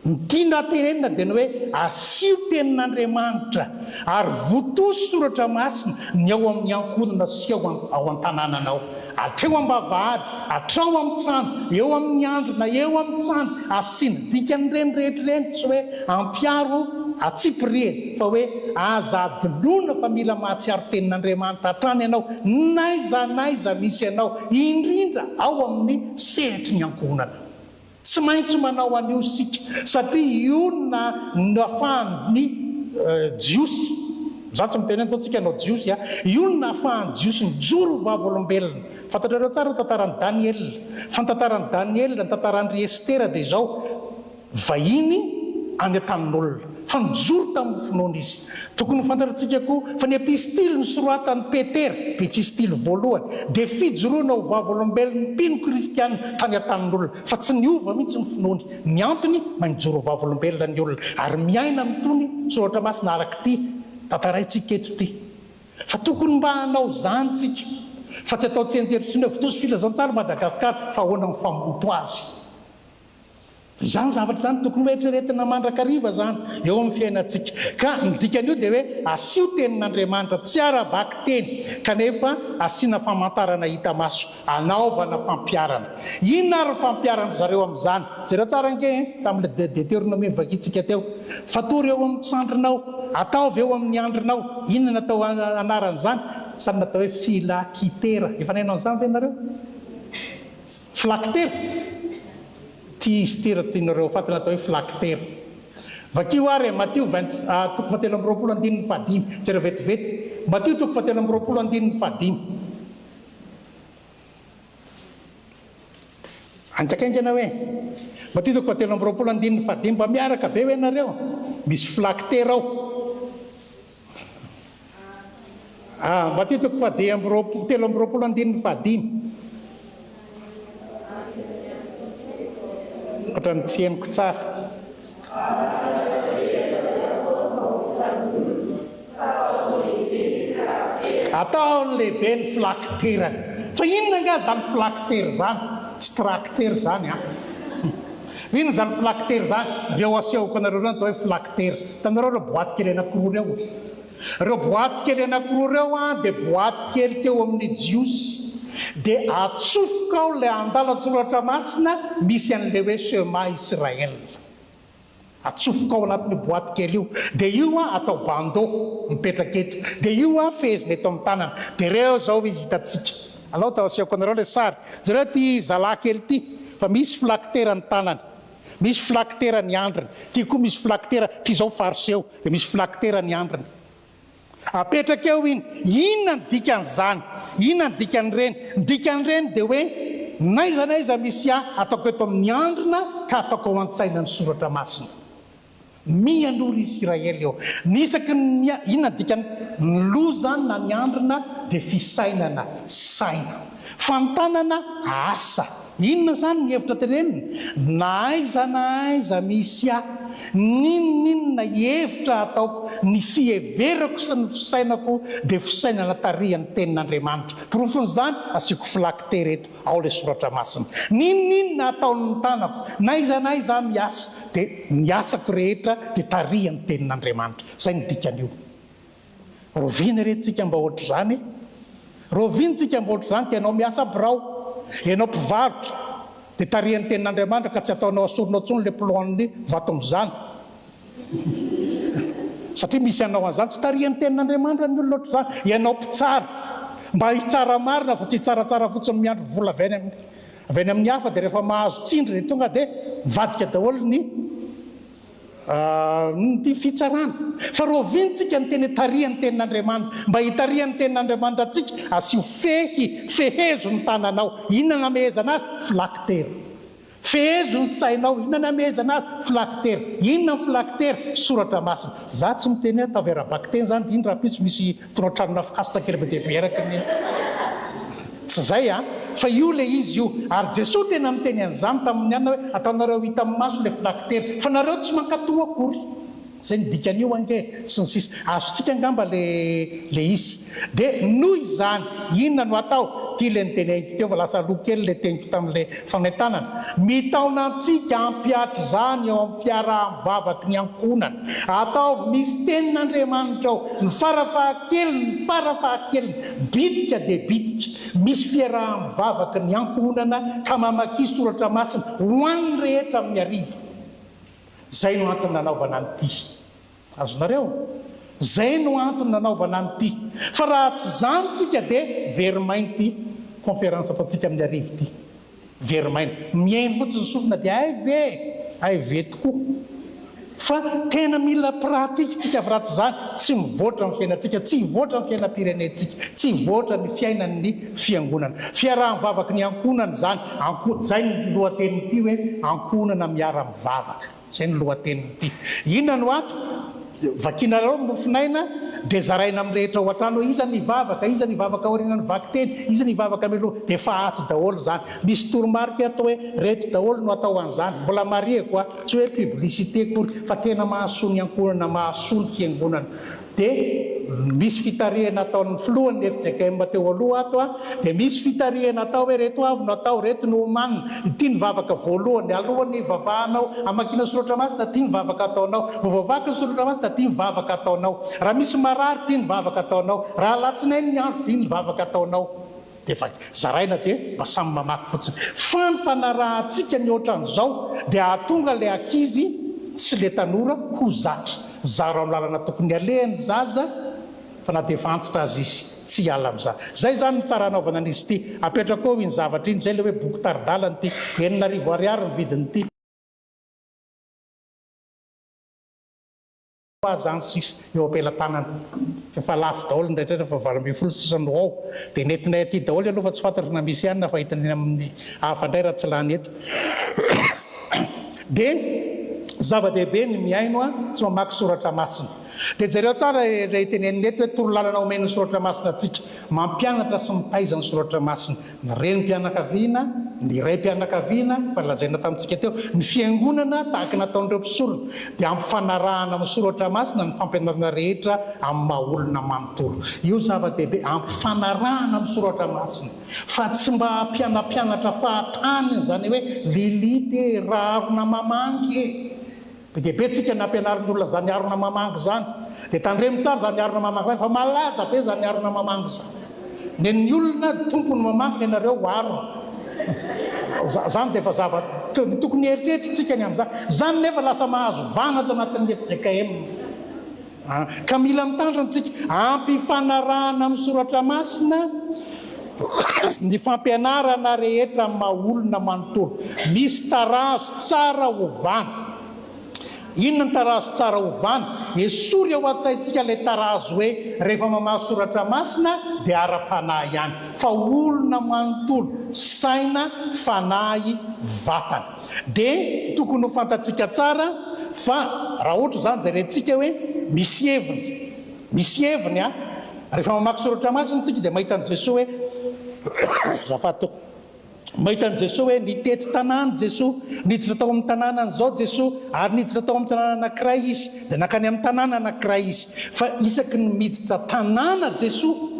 ny tiana tenenina dia ny hoe asio tenin'Andriamanitra ary votoa soratra masina ny ao amin'ny ankohonana sy ao ao an-tanànanao. Hatreo am-bavahady, hatrao amin'ny trano, eo amin'ny andrina, eo amin'ny tsandry, asiana dikany ireny rehetra ireny, tsy hoe ampiharo atsipiriany fa hoe aza adinoina fa mila mahatsiaro tenin'Andriamanitra hatrany ianao n'aiza n'aiza misy anao, indrindra ao amin'ny sehatry ny ankohonana. Tsy maintsy manao an'io isika satria io no nahafahan'ny Jiosy, izaho tsy miteny hoe ataontsika hanao Jiosy a, io no nahafahan'ny Jiosy nijoro ho vavolombelona. Fantatrareo tsara ny tantaran'i Daniela. Fa ny tantaran'i Daniela, ny tantaran'i Estera dia izao, vahiny any an-tanin'olona, fa nijoro tamin'ny finoana izy. Tokony ho fantatrtsika koa fa ny epistily nosoratan'i Petera, epistily voalohany, dia fijoroana ho vavolombelon'ny mpino kristiana tany an-tanin'olona, fa tsy niova mihitsy ny finoany. Ny antony, mahay mijoro ho vavolombelona ny olona, ary miaina amin'itony Soratra Masina araka ity tantaraintsika eto ity. Fa tokony mba hanao izany tsika, fa tsy atao tsianjery intsony hoe votozy filazantsara Madagasikara, fa ahoana ny famoto azy. Izany zavatra izany tokony ho eritreretina mandrakariva izany eo amin'ny fiainantsika. Ka ny dikan'io dia hoe asio tenin'Andriamanitra, tsy ara-bakiteny, kanefa asiana famantarana hita maso, anaovana fampiharana. Inona ary ny fampiharan-dry zareo amin'izany? Jereo tsara ange eh, tamin'ilay Deteronomia novakintsika teo. Fatory eo amin'ny sandrinao, ataovy eo amin'ny andrinao. Inona no atao anaran'izany? Izany no atao hoe filakitera. Efa nahaino an'izany ve nareo? Filakitera? Ty izy ty ry tianareo ho faty natao hoe filakitera. Vakio ary e, Matio 20, toko fahatelo amby 20 andininy fahadimy. Jereo vetivety. Matio toko fahatelo amby 20 andininy fahadimy. Haingankaingana hoe. Matio toko fahatelo amby 20 andininy fahadimy. Mba miaraka be hoe nareo? Misy filakitera ao. Ah, Matio toko fahadimy amby roapolo, 23 andininy fahadimy. Ohatran'ny tsy henoko tsara. Ataony lehibe ny filakiterany. Fa inona angaha izany filakitera izany? Tsy trakitera izany an. Inona izany filakitera izany? Ireo asehoko anareo ireo no atao hoe filakitera. Hitanareo ireo boaty kely anankiroa ireo? Ireo boaty kely anankiroa ireo an, dia boaty kely teo amin'ny Jiosy. Dia atsofoka ao ilay andalan-tsoratra masina misy an'ilay hoe Shema Israel. Atsofoka ao anatin'io boaty kely io. Dia io an, atao bandeau, mipetraka eto. Dia io an, fehezina eto amin'ny tanana. Dia ireo izao izy hitantsika. Alao atao asehoko anareo ilay sary. Jereo ity zalahy kely ity, fa misy filakitera ny tanany. Misy filakitera ny andriny. Ity koa misy filakitera, ity izao fariseo, dia misy filakitera ny andriny. Apetraka eo iny. Inona ny dikan'izany? Inona ny dikan'ireny? Ny dikan'ireny dia hoe, n'aiza n'aiza misy ahy, ataoko eto amin'ny andrina ka ataoko ao an-tsaina ny soratra masina. Miha-nory Isiraely eo. Ny isaky ny miha, inona ny dikany? Ny loha izany na ny andrina dia fisainana, saina. Fa ny tanana, asa. Inona izany ny hevitra tenenina? Na aiza na aiza misy ahy, n'inon'inona hevitra ataoko, ny fiheverako sy ny fisainako dia fisainana tarihan'ny Tenin'Andriamanitra. Porofon'izany, asiako filakitera eto. Ao ilay soratra masina. N'inon'inona ataon'ny tanako, n'aiza n'aiza aho miasa, dia ny asako rehetra dia tarihan'ny tenin'Andriamanitra. Izay no dikan'io. Rahoviana re tsika mba ohatr'izany e? Rahoviana tsika mba ohatr'izany ka ianao miasa birao, ianao mpivarotra. Dia tarihan'ny tenin'Andriamanitra ka tsy ataonao asorinao intsony ilay plomb-n'ny vatomizana. Satria misy hanao an'izany. Tsy tarihan'ny tenin'Andriamanitra ny olona ohatr'izany. Ianao mpitsara, mba hitsara marina fa tsy hitsaratsara fotsiny miandry vola avy any amin'ny avy any amin'ny hafa dia rehefa mahazo tsindry dia tonga dia mivadika daholo ny ny fitsarana. Fa rahoviana tsika ny teny tarihan'ny tenin'Andriamanitra? Mba hitarihan'ny tenin'Andriamanitra antsika, asio fehy, fehezo ny tananao. Inona no amehezana azy? Filaktera. Fehezo ny sainao. Inona no amehezana azy? Filaktera. Inona ny filaktera? Soratra masina. Za tsy miteny hoe ataovy ara-bakiteny zany dia iny rahampitso misy tonao tranona fikasitra kely be dia be eraky ny Tsy zay an! Fa io le izy io. Ary Jesoa tena niteny an'izany tamin'ny anona hoe ataonareo hita amin'ny maso le filaktera. Fa nareo tsy mankato akory. Zay ny dikan'io ange. Sy ny sisa. Azontsika angamba le le izy. Dia noho izany, inona no atao? Ity le niteneniko teo fa lasa aloha kely le teniko tamin'le fanentanana. Mitaona antsika hampihatra izany eo amin'ny fiaraha-mivavaky ny ankohonana. Ataovy misy tenin'Andriamanitra ao. Ny farafahakeliny, ny farafahakeliny, bitika dia bitika. Misy fiaraha-mivavaky ny ankohonana ka mamakia soratra masina ho an'ny rehetra amin'ny hariva. Izay no antony nanaovana an'ity. Azonareo? Izay no antony nanaovana an'ity. Fa raha tsy izany tsika dia very maina ity conférence ataontsika amin'ny hariva ity. Very maina. Mihaino fotsiny ny sofina dia hay ve e! Hay ve tokoa. Fa tena mila pratique tsika fa raha tsy izany tsy mivoatra ny fiainantsika, tsy hivoatra ny fiainam-pirenentsika, tsy hivoatra ny fiainan'ny fiangonana. Fiaraha-mivavaky ny ankohonana izany, anko, izay ny lohatenin'ity hoe ankohonana miara-mivavaka. Izay no lohatenin'ity. Inona no ato? Vakinareo ny mofonaina dia zaraina amin'ny rehetra ao an-trano hoe iza no hivavaka, iza no hivavaka aorianan'ny vakiteny, iza no hivavaka mialoha. Dia efa ato daholo izany. Misy toromarika ato hoe reto daholo no atao an'izany. Mbola marihiko a, tsy hoe publicité akory fa tena mahasoa ny ankohonana, mahasoa ny fiangonana. Dia misy fitarihana ataon'ny filohan'ny fjkm teo aloha ato a, dia misy fitarihana atao hoe reto avy no atao, reto no omanina, ity ny vavaka voalohany, alohan'ny hivavahanao hamakiana soratra masina, ity ny vavaka ataonao, vao voavaky ny soratra masina, ity ny vavaka ataonao, raha misy marary, ity ny vavaka ataonao, raha alatsinainy ny andro, ity ny vavaka ataonao. Dia efa zaraina dia mba samy mamaky fotsiny. Fa ny fanarahantsika ny ohatran'izao dia hahatonga ilay ankizy sy ilay tanora ho zatra. Zaro amin'ny lalana tokony alehany ny zaza fa na dia efa antitra aza izy tsy hiala amin'izany. Izay izany no tsara hanaovana an'izy ity. Apetrako eo iny zavatra iny, izay ilay hoe boky tari-dalana ity. 6000 ariary ny vidin'ity. Fa zany sisa eo am-pelatanana. Efa lafo daholo ny rehetra fa 18 sisa no ao. Dia nentinay aty daholo aloha fa tsy fantatro na misy ihany na fa hitany any amin'ny hafa indray raha tsy lany eto. Dia zava-dehibe ny mihaino sy mamaky soratra masina. Dia jereo tsara ilay tenenina eto hoe torolalana omen'ny soratra masina antsika. Mampianatra sy mitaiza ny soratra masina. Ny renim-pianakaviana, ny raim-pianakaviana, efa nolazaina tamintsika teo, ny fiangonana tahaka ny nataon'ireo mpisorona, dia ampifanarahana amin'ny Soratra Masina ny fampianarana rehetra amin'ny maha olona manontolo. Io zava-dehibe, ampifanarahana amin'ny Soratra Masina, fa tsy mba hampianapianatra fahatany an'izany hoe Lilith e, Raharona mamangy e. Be dia be tsika nampianarin'ny olona zany harona mamangy zany. Dia tandremo tsara zany harona mamangy zany fa malaza be zany harona mamangy zany. Nen'ny olona tompony mamangy nenareo harona. Zany dia efa zava tokony hieritreritra tsika ny amin'izany. Zany nefa lasa mahazo vahana ato anatin'ny fjkm. Ka mila mitandrina tsika. Ampifanarahana amin'ny soratra masina ny fampianarana rehetra amin'ny maha olona manontolo. Misy tarazo tsara ovana. Inona ny tarazo tsara ovana? Esory ao an-tsaintsika ilay tarazo hoe rehefa mamaky soratra masina dia ara-panahy ihany. Fa olona manontolo, saina, fanahy, vatana. Dia tokony ho fantatsika tsara fa raha ohatra izany jerentsika hoe misy heviny, misy heviny an, rehefa mamaky soratra masina isika dia mahita an'i Jesoa hoe, azafady tompoko, mahita an'i Jesoa hoe nitety tanàna Jesoa, niditra tao amin'ny tanànan'izao Jesoa, ary niditra tao amin'ny tanàna anankiray Izy, dia nankany amin'ny tanàna anankiray Izy. Fa isaky ny miditra tanàna Jesoa,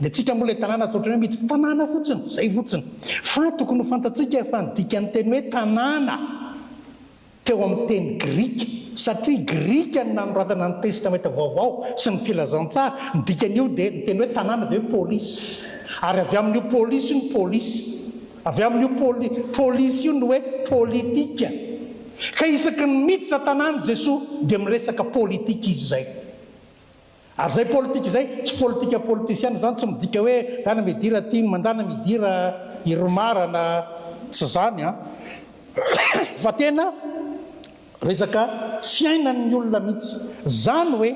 Ny antsika moa ilay tanàna tsy ohatran'ny hoe miditra tanàna fotsiny, izay fotsiny. Fa tokony ho fantatsika fa ny dikan'ny teny hoe tanàna teo amin'ny teny grika, satria grika no nanoratana ny Testamenta Vaovao sy ny Filazantsara, ny dikan'io dia, ny teny hoe tanàna dia hoe polis. Ary avy amin'io polis io ny polisy. Avy amin'io poli, polis io ny hoe politika. Ka isaky ny miditra tanàna Jesoa dia miresaka politika izy izay. Ary izay politika izay, tsy politika politisiana izany, tsy midika hoe ndana midira tim, ndana midira irmar na tsy izany an. Fa tena resaka fiainan'ny olona mihitsy. Izany hoe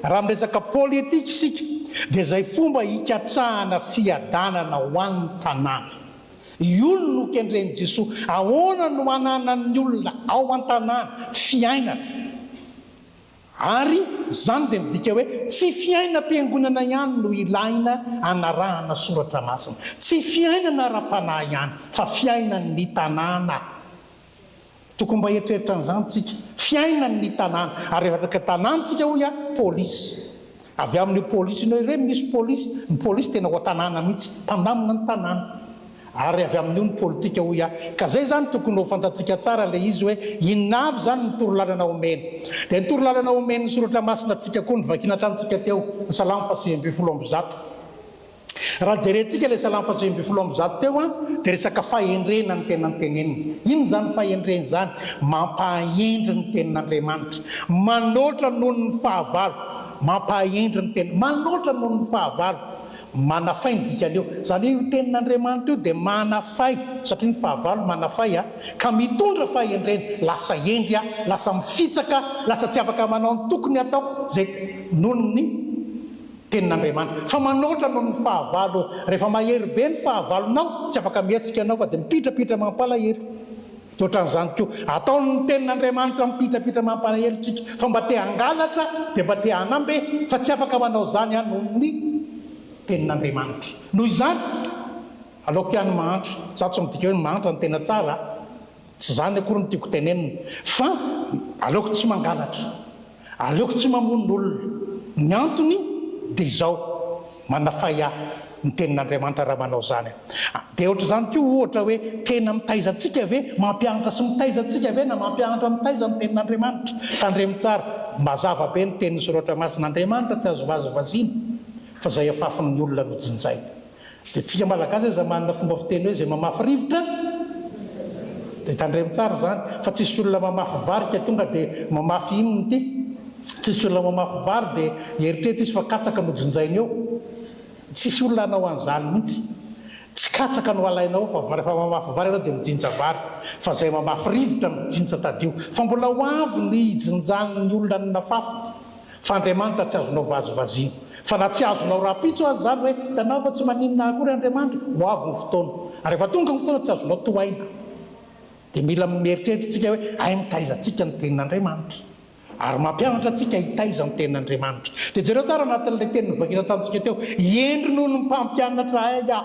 raha miresaka politika isika dia izay fomba hikatsahana fiadanana ho an'ny tanàna. Io no nokendren'i Jesoa. Ahoana no hananan'ny olona ao an-tanàna fiainana? Ary izany dia midika hoe tsy fiainam-piangonana ihany no ilaina anarahana soratra masina. Tsy fiainana ara-panahy ihany fa fiainan'ny tanàna. Tokony mba hieritreritra an'izany tsika. Fiainan'ny tanàna. Ary rehefa resaka tanàna tsika hoy aho, polisy. Avy amin'io polisy io ireny misy polisy, ny polisy tena ao an-tanàna mihitsy, mpandamina ny tanàna. Ary avy amin'io ny politika hoy aho. Ka zay zany tokony ho fantatsika tsara ilay izy hoe inona avy zany ny torolalana omena. Dia ny torolalana omen'ny soratra masina antsika koa novakiana tamintsika teo, ny salamo faha 119. Raha jerentsika ilay salamo faha 119 teo an, dia resaka fahendrena ny tena noteneniny. Inona izany fahendrena izany? Mampahendry ny tenin'Andriamanitra. Manoatra noho ny fahavalo. Mampahendry ny teny. Manoatra noho ny fahavalo. Manafay ny dikan'io. Izany hoe io tenin'Andriamanitra io dia manafay, satria ny fahavalo manafay a, ka mitondra fahendrena, lasa hendry aho, lasa mifitsaka, lasa tsy afaka manao ny tokony hataoko izay noho ny tenin'Andriamanitra. Fa manoatra noho ny fahavalo. Rehefa mahery be ny fahavalonao, tsy afaka mihetsika ianao fa dia mipitrapitra mampalahelo. Dia ohatran'izany koa, ataon'ny tenin'Andriamanitra mipitrapitra mampalahelo tsika, fa mba te hangalatra dia mba te hanambe, fa tsy afaka manao izany aho noho ny tenin'Andriamanitra. Noho izany, aleoko ihany mahantra. Izaho tsy midika hoe ny mahantra no tena tsara a! Tsy izany akory no tiako tenenina, fa aleoko tsy mangalatra. Aleoko tsy mamono olona. Ny antony dia izao, manafay ahy ny tenin'Andriamanitra raha manao izany aho. Dia ohatr'izany koa ohatra hoe tena mitaiza antsika ve, mampianatra sy mitaiza antsika ve na mampianatra mitaiza ny tenin'Andriamanitra. Tandremo tsara, mazava be ny tenin'ny Soratra Masina, Andriamanitra tsy azo vazivaziana fa izay afafin'ny olona no jinjaina. Dia tsika malagasy aza manana fomba fiteny hoe izay mamafy rivotra dia tandremo tsara izany fa tsisy olona mamafy vary ka tonga dia mamafy inona ity? Tsisy olona mamafy vary dia hieritreritra izy fa katsaka no jinjainy eo. Tsisy olona hanao an'izany mihitsy. Tsy katsaka no alainao fa rehefa mamafy vary ianao dia mijinja vary fa izay mamafy rivotra mijinja tadio. Fa mbola ho avy ny hijinjan'ny olona ny nafafiny. Fa Andriamanitra tsy azonao vazivaziana. Fa na tsy azonao rahampitso aza izany hoe, hitanao fa tsy maninona ahy akory Andriamanitra, ho avy ny fotoana. Ary rehefa tonga ny fotoana tsy azonao tohaina. Dia mila mieritreritra isika hoe, hay mitaiza antsika ny tenin'Andriamanitra. Ary mampianatra antsika hitaiza ny tenin'Andriamanitra. Dia jereo tsara anatin'ilay teny novakiana tamintsika teo, Hendry noho ny mpampianatra ahy aho.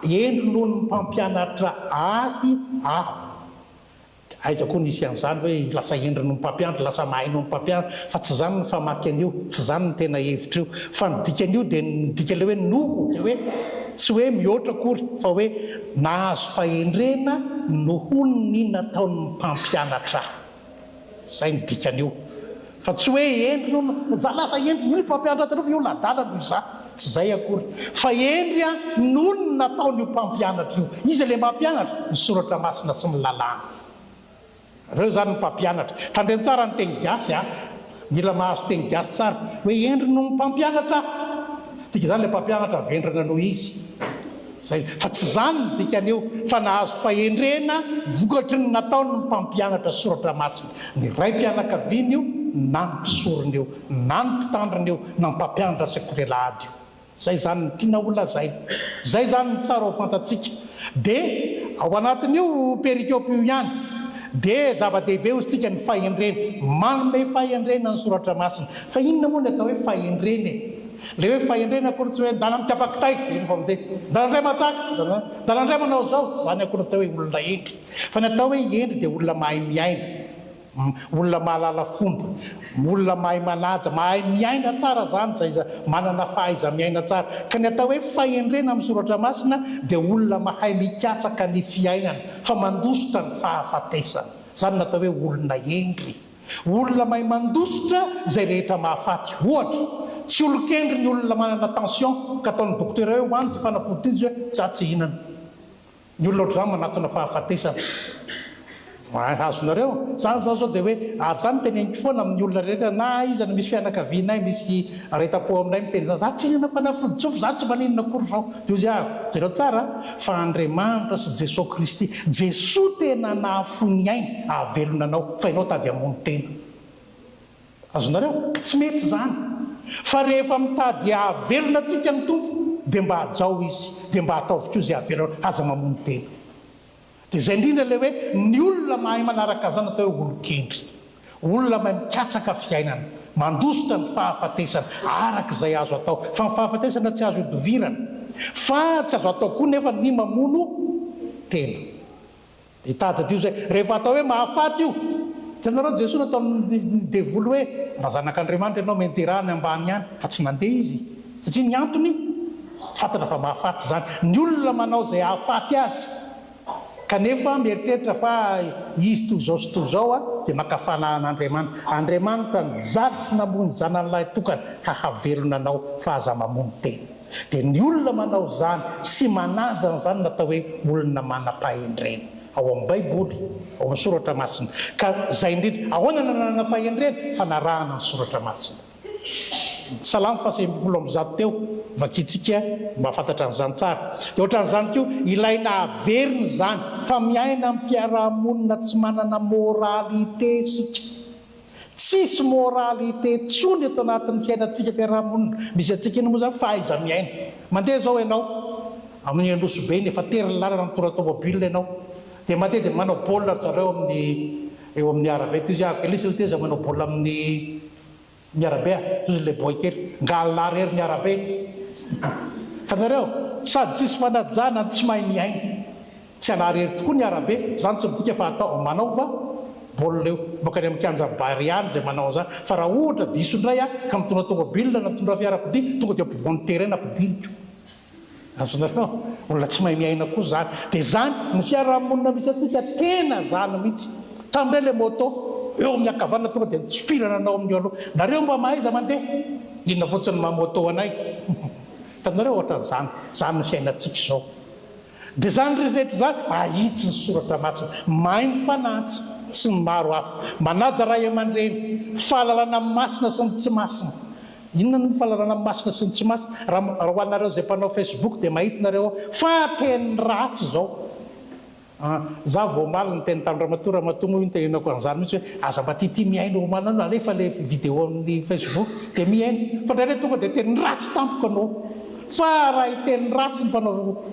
Hendry noho ny mpampianatra ahy aho. Aiza koa nisy an'izany hoe lasa hendry noho ny mpampianatra, lasa mahay noho ny mpampianatra, fa tsy izany ny famaky an'io, tsy izany ny tena hevitr'io. Fa ny dikan'io dia ny dikan'ilay hoe noho dia hoe tsy hoe mihoatra akory fa hoe nahazo fahendrena nohon'ny nataon'ny mpampianatra. Izay ny dikan'io. Fa tsy hoe hendry noho, za lasa hendry noho ny mpampianatra taloha fa io ladala noho izaho. Tsy izay akory. Fa hendry aho noho ny nataon'io mpampianatra io. Iza ilay mpampianatra? Ny soratra masina sy ny lalàna. Ireo izany ny mpampianatra. Tandremo tsara ny teny gasy a! Mila mahazo teny gasy tsara. Hoe hendry noho ny mpampianatra aho. Dika izany ilay mpampianatra vendrana noho izy. Zay. Fa tsy izany ny dikan'io, fa nahazo fahendrena vokatry ny nataony ny mpampianatra soratra masina. Ny raim-pianakaviana io, na ny mpisorona io, na ny mpitandrina io, na ny mpampianatra sekoly alahady io. Zay izany no tiana ho lazaina. Zay izany no tsara ho fantatsika. Dia ao anatin'io perikope io ihany, dia zava-dehibe hozy tsika ny fahendrena. Manome fahendrena ny soratra masina. Fa inona moa ny atao hoe fahendrena e? Ilay hoe fahendrena akory tsy hoe ndana mikapa kitay dia iny vao mandeha, ndana indray matsaka, ndana indray manao izao, tsy izany akory ny atao hoe olona hendry. Fa ny atao hoe hendry dia olona mahay miaina, olona mahalala fomba, olona mahay manaja, mahay miaina tsara izany izay manana fahaiza-miaina tsara. Ka ny atao hoe fahendrena amin'ny soratra masina dia olona mahay mikatsaka ny fiainana fa mandositra ny fahafatesana. Izany no atao hoe olona hendry. Olona mahay mandositra izay rehetra mahafaty. Ohatra, tsy olon-kendry ny olona manana tension ka ataon'ny dokotera hoe hohano ity fanafody ity izy hoe za tsy hihinana. Ny olona ohatr'izany manatona fahafatesana. Azonareo? Zany zao zao dia hoe, ary zany teneniko foana amin'ny olona rehetra na aiza na misy fianakavianay misy aretam-po aminay miteny zany, za tsy hihinana fanafody tsofy, za tsy maninona akory zao. Dia hozy aho, jereo tsara fa Andriamanitra sy Jesoa Kristy, Jesoa tena nahafoy ny ainy hahavelona anao fa ianao tady hamono tena. Azonareo? Ka tsy mety izany. Fa rehefa mitady hahavelona antsika ny Tompo, dia mba hajao Izy, dia mba ataovy koa izay hahavelona anao, aza mamono tena. Dia izay indrindra ilay hoe ny olona mahay manaraka an'izany atao hoe olon-kendry. Olona mahay mikatsaka fiainana, mandositra ny fahafatesana, araka izay azo atao. Fa ny fahafatesana tsy azo ihodivirana. Fa tsy azo atao koa nefa ny mamono tena. Dia tadidio izay. Rehefa atao hoe mahafaty io. Hitanareo Jesoa nataon'ny devoly hoe raha zanak'Andriamanitra ianao mianjera any ambany any. Fa tsy nandeha izy. Satria ny antony, fantatra fa mahafaty izany. Ny olona manao izay hahafaty azy. Kanefa mieritreritra fa izy toy izao sy toy izao dia maka fanahy an'Andriamanitra. Andriamanitra nijaly sy namoy ny zanany lahy tokana hahavelona anao fa aza mamono tena. Dia ny olona manao izany sy manaja an'izany no atao hoe olona manam-pahendrena ao amin'ny Baiboly, ao amin'ny Soratra Masina. Ka izay indrindra. Ahoana no nanana fahendrena? Fanarahana ny Soratra Masina. Salamo faha 119 teo, vakintsika mba hahafantatra an'izany tsara. Dia ohatran'izany koa, ilaina haverina izany fa miaina amin'ny fiaraha-monina tsy manana moralité isika. Tsisy moralité tsony eto anatin'ny fiainantsika fiarahamonina misy antsika iny moa zany fahaiza miaina. Mandeha zao ianao amin'ny Anosibe iny efa tery ny lalana mitondra tomobile ianao dia mandeha dia manao baolina ry zareo amin'ny eo amin'ny arabe toy izy ah elisy le teza manao baolina amin'ny ny arabe ah toy izy le boy kely nga rery ny arabe hitanareo sady tsisy fanajana no tsy mahay miaina. Tsy anà rery tokoa ny arabe, izany tsy midika fa atao manaova baolina eo. Mankany amin'ny kianjan'i Barea any izay manao an'izany. Fa raha ohatra diso indray aho ka mitondra tomobile na mitondra fiarakodia, tonga dia ampovoan'ny terrain nampidiriko. Azonareo? Olona tsy mahay miaina koa izany. Dia izany, ny fiarahamonina misy antsika tena izany mihitsy. Tamin'indray ilay moto, eo amin'ny ankavanana tonga dia nitsopirana anao amin'ny eo aloha. Nareo mba mahaiza mandeha? Inona fotsiny ny maha moto anay? Hitanareo? Ohatran'izany. Izany ny fiainantsika izao. Dia izany rehetra izany ahitsy ny soratra masina, mahay mifanaja sy ny maro hafa, manaja ray aman-dreny, fahalalana ny masina sy ny tsy masina. Inona no fahalalana ny masina sy ny tsy masina? Raha ho anareo izay mpanao facebook dia mahita nareo ao fa teny ratsy izao. An, za vao omaly niteny tamin'i ramatoa, ramatoa moa io nitenenako an'izany mihitsy hoe aza mba tiatia mihaino omaly anao, alefa ilay video amin'ny facebook dia mihaino, fa indraindray tonga dia teny ratsy tampoka no fa raha hiteny ratsy ny mpanao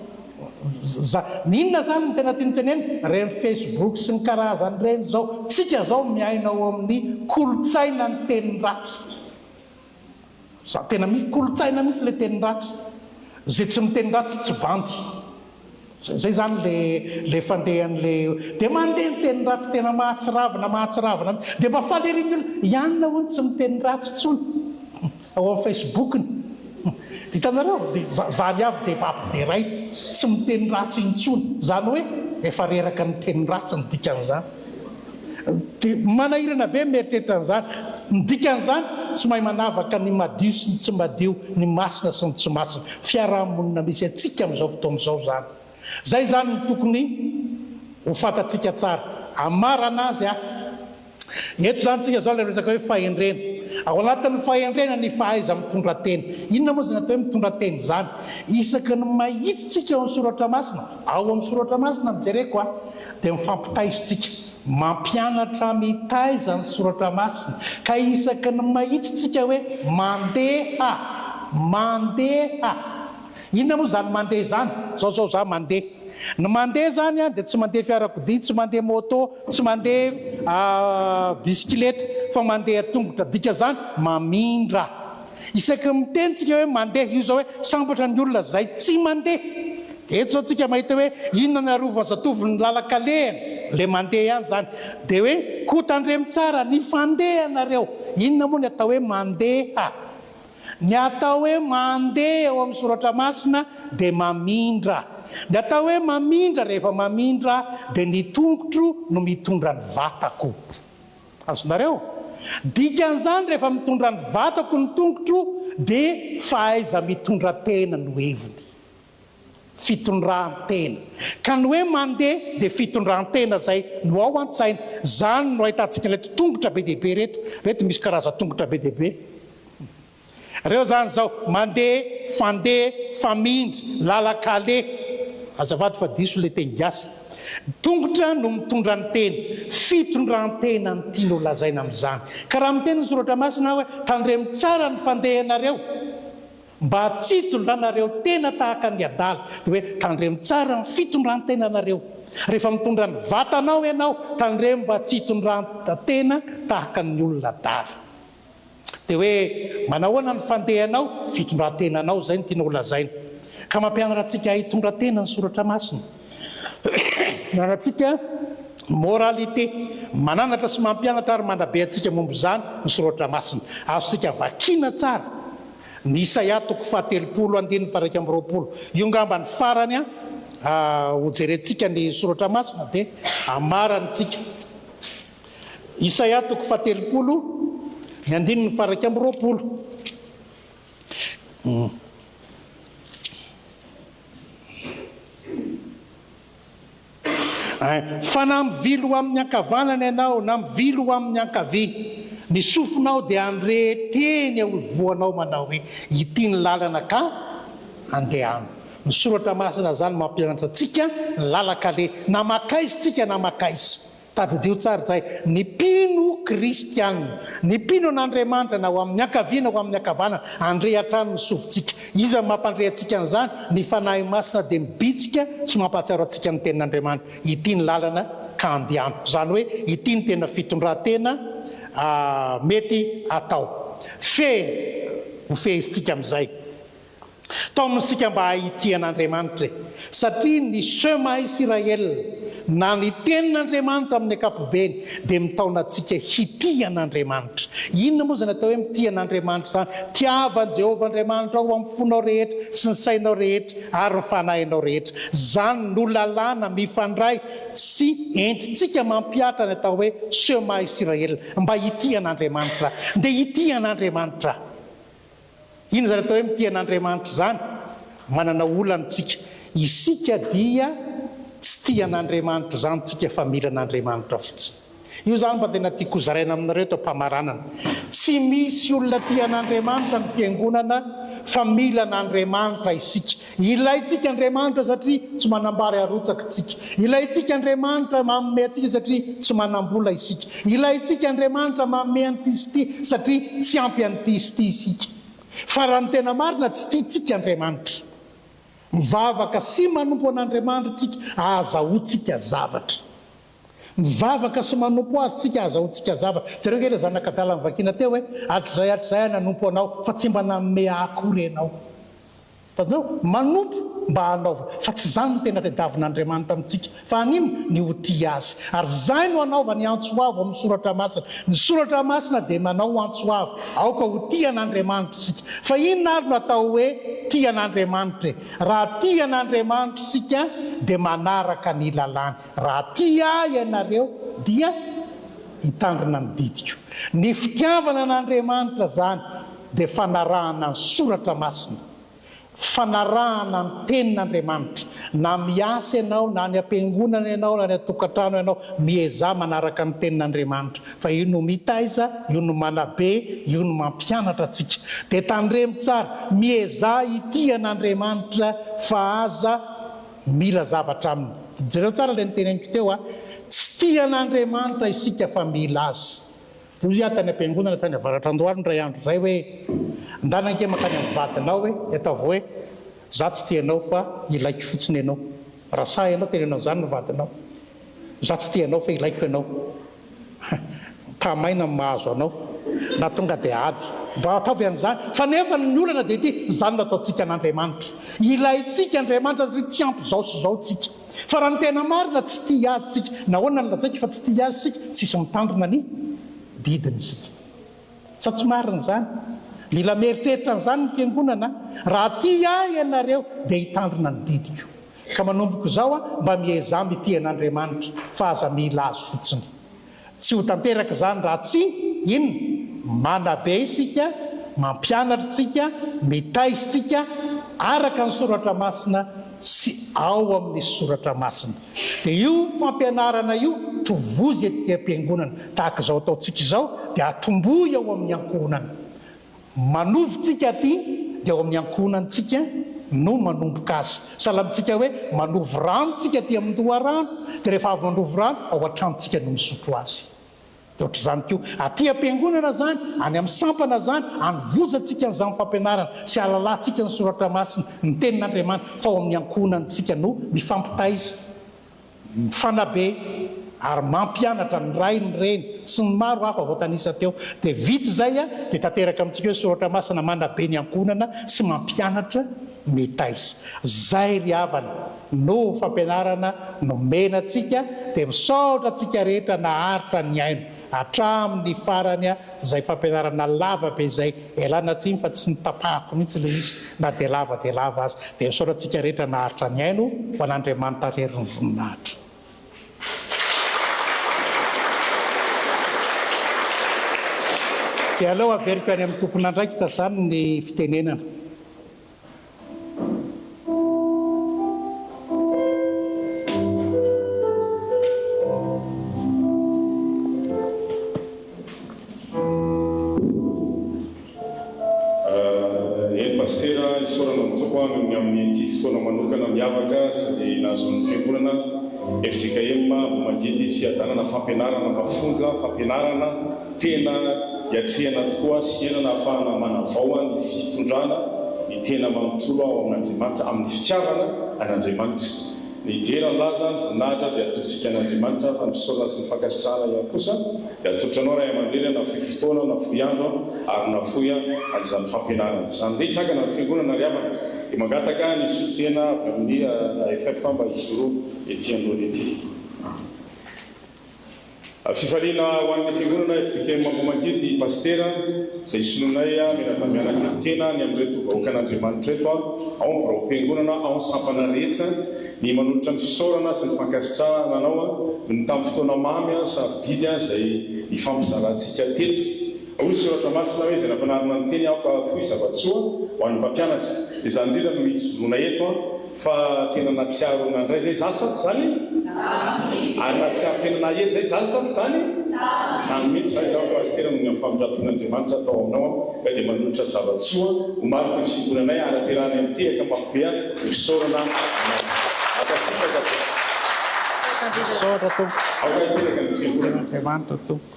za, inona zany no tena tiany tenenina, ireny facebook sy ny karazany ireny zao, tsika zao miaina ao amin'ny kolontsaina ny teny ratsy. Za tena misy kolontsaina mihitsy le teny ratsy. Ze tsy miteny ratsy tsy bandy. Zay zany le le fandehan'le de mandeha ny teny ratsy tena mahatsiravina mahatsiravina mihitsy. De mba faly ery ny olona i anona hono tsy miteny ratsy tsony ao amin'ny facebook-ny. Hitanareo? De zany avy de efa ampideraina. Tsy miteny ratsy intsony. Zany hoe efa reraka ny teny ratsy ny dikan'izany. Dia manahirana be ny mieritreritra an'izany. Ny dikan'izany, tsy mahay manavaka ny madio sy ny tsy madio, ny masina sy ny tsy masina. Fiarahamonina misy antsika amin'izao fotoana izao izany. Izay izany no tokony ho fantatsika tsara. Hamarana azy aho. Eto izany tsika izao ilay resaka hoe fahendrena. Ao anatin'ny fahendrena ny fahaiza-mitondra tena. Inona moa izany atao hoe mitondra tena izany? Isaky ny mahitsy tsika ao amin'ny soratra masina, ao amin'ny soratra masina no jereko a, dia mifampitaiza tsika. Mampianatra mitaiza ny soratra masina. Ka isaky ny mahitsy tsika hoe mandeha, mandeha. Inona moa izany mandeha izany? Zao zao za mandeha. Ny mandeha izany an dia tsy mandeha fiarakodia, tsy mandeha moto, tsy mandeha bisikileta fa mandeha tongotra. Dikan'izany mamindra. Isaky ny miteny tsika hoe mandeha, io izao hoe sambatra ny olona izay tsy mandeha. Dia eto izao tsika mahita hoe inona no arovan'ny zatovo ny lalan-kalehany, ilay mandeha ihany izany. Dia hoe koa tandremo tsara ny fandehanareo. Inona moa ny atao hoe mandeha? Ny atao hoe mandeha ao amin'ny soratra masina dia mamindra. Ny atao hoe mamindra, rehefa mamindra dia ny tongotro no mitondra ny vatako. Azonareo? Dikan'izany rehefa mitondra ny vatako ny tongotro dia fahaiza-mitondra tena no heviny. Fitondran-tena. Ka ny hoe mandeha dia fitondran-tena izay no ao an-tsaina. Izany no ahitantsika ireto tongotra be dia be ireto. Ireto misy karazan-tongotra be dia be. Ireo izany izao, mandeha, fandeha, famindra, lalan-kaleha. Azafady fa diso ilay teny gasy. Tongotra no mitondra ny tena. Fitondran-tena no tiany holazaina amin'izany. Ka raha miteny ny Soratra Masina hoe, Tandremo tsara ny fandehanareo. Mba tsy hitondranareo tena tahaka ny adala, dia hoe tandremo tsara ny fitondran-tenanareo. Rehefa mitondra ny vatanao ianao, tandremo mba tsy hitondran-tena tahaka ny olona adala. Dia hoe manahoana ny fandehanao, fitondran-tenanao, izay no tiana holazaina. Ka mampianatra antsika hitondra tena ny Soratra Masina. Manana antsika moralité, mananatra sy mampianatra ary manabe antsika momba izany ny Soratra Masina. Azontsika vakiana tsara Ny Isaia toko faha-30 andininy faha-21. Io ngamba ny farany an, ho jerentsika ny soratra masina dia amarantsika. Isaia toko faha-30 ny andininy faha-21. Fa na mivily ho amin'ny ankavanana ianao na mivily ho amin'ny ankavia, ny sofinao dia handre teny eo ivohonao manao hoe, Ity ny lalana ka andehano. Ny Soratra Masina izany mampianatra antsika ny lalan-kaleha, na makaiza isika na makaiza. Tadidio tsara izay, ny mpino kristiana, ny mpino an'Andriamanitra na ho amin'ny ankavia na ho amin'ny ankavanana, handre hatrany ny sofintsika. Iza no mampandre antsika an'izany? Ny Fanahy Masina dia mibitsika sy mampahatsiaro antsika ny Tenin'Andriamanitra. Ity ny lalana ka andehano. Izany hoe ity ny tena fitondran-tena mety atao. Fehiny, hofehezintsika amin'izay. Taomina isika mba hahitia an'Andriamanitra e! Satria ny Shema Isirael, na ny Tenin'Andriamanitra amin'ny ankapobeny, dia mitaona antsika hitia an'Andriamanitra. Inona moa izany atao hoe mitia an'Andriamanitra izany? Tiava an'i Jehovah Andriamanitrao amin'ny fonao rehetra sy ny sainao rehetra ary ny fanahinao rehetra. Izany no lalàna mifandray sy entintsika mampihatra ny atao hoe Shema Isirael, mba hitia an'Andriamanitra. Ndeha hitia an'Andriamanitra. Inona izany atao hoe mitia an'Andriamanitra izany? Manana olana isika. Isika dia tsy tia an'Andriamanitra izany tsika fa mila an'Andriamanitra fotsiny. Io izany mba tena tiako hozaraina aminareo eto am-pamaranana. Tsy misy olona tia an'Andriamanitra ny fiangonana fa mila an'Andriamanitra isika. Ilaintsika Andriamanitra satria tsy manam-bary arotsaka isika. Ilaintsika Andriamanitra manome antsika satria tsy manam-bola isika. Ilaintsika Andriamanitra manome an'ity sy ity satria tsy ampy an'ity sy ity isika. Fa raha ny tena marina tsy tiantsika Andriamanitra. Mivavaka sy manompo an'Andriamanitra isika ahazahoantsika zavatra. Mivavaka sy manompo Azy tsika ahazahoantsika zavatra. Jereo ange ilay zanak'adala novakiana teo e! Hatrizay hatrizay aho nanompo Anao fa tsy mba nanome ahy akory Ianao. Tadinao? Manompo mba hanaovana. Fa tsy izany no tena tadiavin'Andriamanitra amintsika. Fa haninona? Ny ho tia Azy. Ary izay no anaovany antso avo amin'ny Soratra Masina. Ny Soratra Masina dia manao antso avo, Aoka ho tia an'Andriamanitra isika. Fa inona ary no atao hoe tia an'Andriamanitra e? Raha tia an'Andriamanitra isika dia manaraka ny lalàny. Raha tia Ahy ianareo dia hitandrina ny didiko. Ny fitiavana an'Andriamanitra izany dia fanarahana ny Soratra Masina, fanarahana ny Tenin'Andriamanitra. Na miasa ianao, na any am-piangonana ianao, na any an-tokantrano ianao, miezaha manaraka ny Tenin'Andriamanitra, fa io no mitaiza, io no manabe, io no mampianatra antsika. Dia tandremo tsara, miezaha hitia an'Andriamanitra fa aza mila zavatra aminy. Jereo tsara ilay noteneniko teo a! Tsy tia an'Andriamanitra isika fa mila Azy. Hoy aho tany am-piangonana tany Avaratr'Andohalo indray andro izay hoe, Ndana ange mankany amin'ny vadinao hoe, dia ataovy hoe, Za tsy tia anao fa ilaiko fotsiny ianao. Raha sahy ianao, teneno an'izany ny vadinao. Za tsy tia anao fa ilaiko ianao. Tamaina ny mahazo anao. Na tonga dia ady. Mba ataovy an'izany. Fa nefa ny olana dia ity, izany no ataontsika an'Andriamanitra. Ilaintsika Andriamanitra satria tsy ampy izao sy izao tsika. Fa raha ny tena marina, tsy tia Azy isika. Nahoana no lazaiko fa tsy tia Azy isika? Tsisy mitandrina ny didiny isika. Sa tsy marina izany? Mila mieritreritra an'izany ny Fiangonana. Raha tia Ahy ianareo, dia hitandrina ny didiko. Ka manomboka izao, mba miezaha mitia an'Andriamanitra, fa aza mila Azy fotsiny. Tsy ho tanteraka izany raha tsy, inona? Manabe isika, mampianatra isika, mitaiza isika, araka ny Soratra Masina. sy ao amin'ny Soratra Masina. Dia io fampianarana io tovozy ety am-piangonana. Tahaka izao ataontsika izao dia atombohy ao amin'ny ankohonana. Manovo tsika aty dia ao amin'ny ankohonantsika no manomboka azy. Sahala amintsika hoe manovo rano tsika aty amin'ny loharano dia rehefa avy manovo rano ao an-tranontsika no misotro azy. Dia ohatr'izany koa aty am-piangonana izany, any amin'ny sampana izany, anovozantsika an'izany fampianarana sy ahalalantsika ny soratra masina, ny tenin'Andriamanitra fa ao amin'ny ankohonantsika no mifampitaiza. Mifanabe ary mampianatra ny ray, ny reny, sy ny maro hafa voatanisa teo. Dia vita izay dia tanteraka amintsika hoe Soratra Masina manabe ny ankohonana sy mampianatra mitaiza. Izay ry havana no fampianarana nomena antsika dia misaotra antsika rehetra naharitra nihaino hatramin'ny farany Izay fampianarana lava be izay, ialana tsiny fa tsy notapahako mihitsy ilay izy na dia lava dia lava aza. Dia misaotra antsika rehetra naharitra nihaino, ho an'Andriamanitra irery ny voninahitra. Dia aleo averiko any amin'ny tompon'andraikitra izany ny fitenenana. Eny Pasitera, isaorana ny Tompo noho ny amin'ity fotoana manokana miavaka izay nahazoan'ny Fiangonana fjkm Ambohimangidy fiadanana fampianarana mafonja, fampianarana Tena iatrehana tokoa sy iainana ahafahana manavao ny fitondrana ny tena manontolo ao amin'Andriamanitra amin'ny fitiavana an'Andriamanitra. Ny dera, ny laza, ny voninahitra dia atolotsika an'Andriamanitra fa ny fisaorana sy ny fankasitrahana ihany kosa dia atolotra anao Ray aman-dreny nafoy fotoana, nafoy andro ary nafoy an'izany fampianarana izany. Ndeha hitsangana ny fiangonana ry havana dia mangataka ny solontena avy amin'ny AFF mba hijoro ety anoloana ety. Fifaliana ho an'ny Fiangonana fjkm Ambohimangidy i Pasitera izay soloinay mianadahy mianaka tena ny amin'ireto vahoakan'Andriamanitra ireto ao amin'ny biraom-piangonana ao ny sampana rehetra ny manolotra ny fisaorana sy ny fankasitrahana anao noho ny tamin'ny fotoana mamy sarobidy izay nifampizarantsika teto. Hoy ny Soratra Masina hoe izay nampianarina ny teny aoka hahafoy zava-tsoa ho an'ny mpampianatra. Izany indrindra no ijoroana eto an, fa tena nahatsiaro nandray zay za sa tsy zany? Ary nahatsiaro tena nahery zay za sa tsy zany? Zany mihitsy zany izaho Pasitera noho ny amin'ny famindram-pon'Andriamanitra atao aminao an, ka dia manolotra zava-tsoa ho mariky ny fiangonanay ary ampiarahanay mitehaka mafy be an ho fisaorana anao. Mankasitraka tompoko. Misaotra tompoko. Aoka hiteraka ny fiangonana. Andriamanitra tompoko.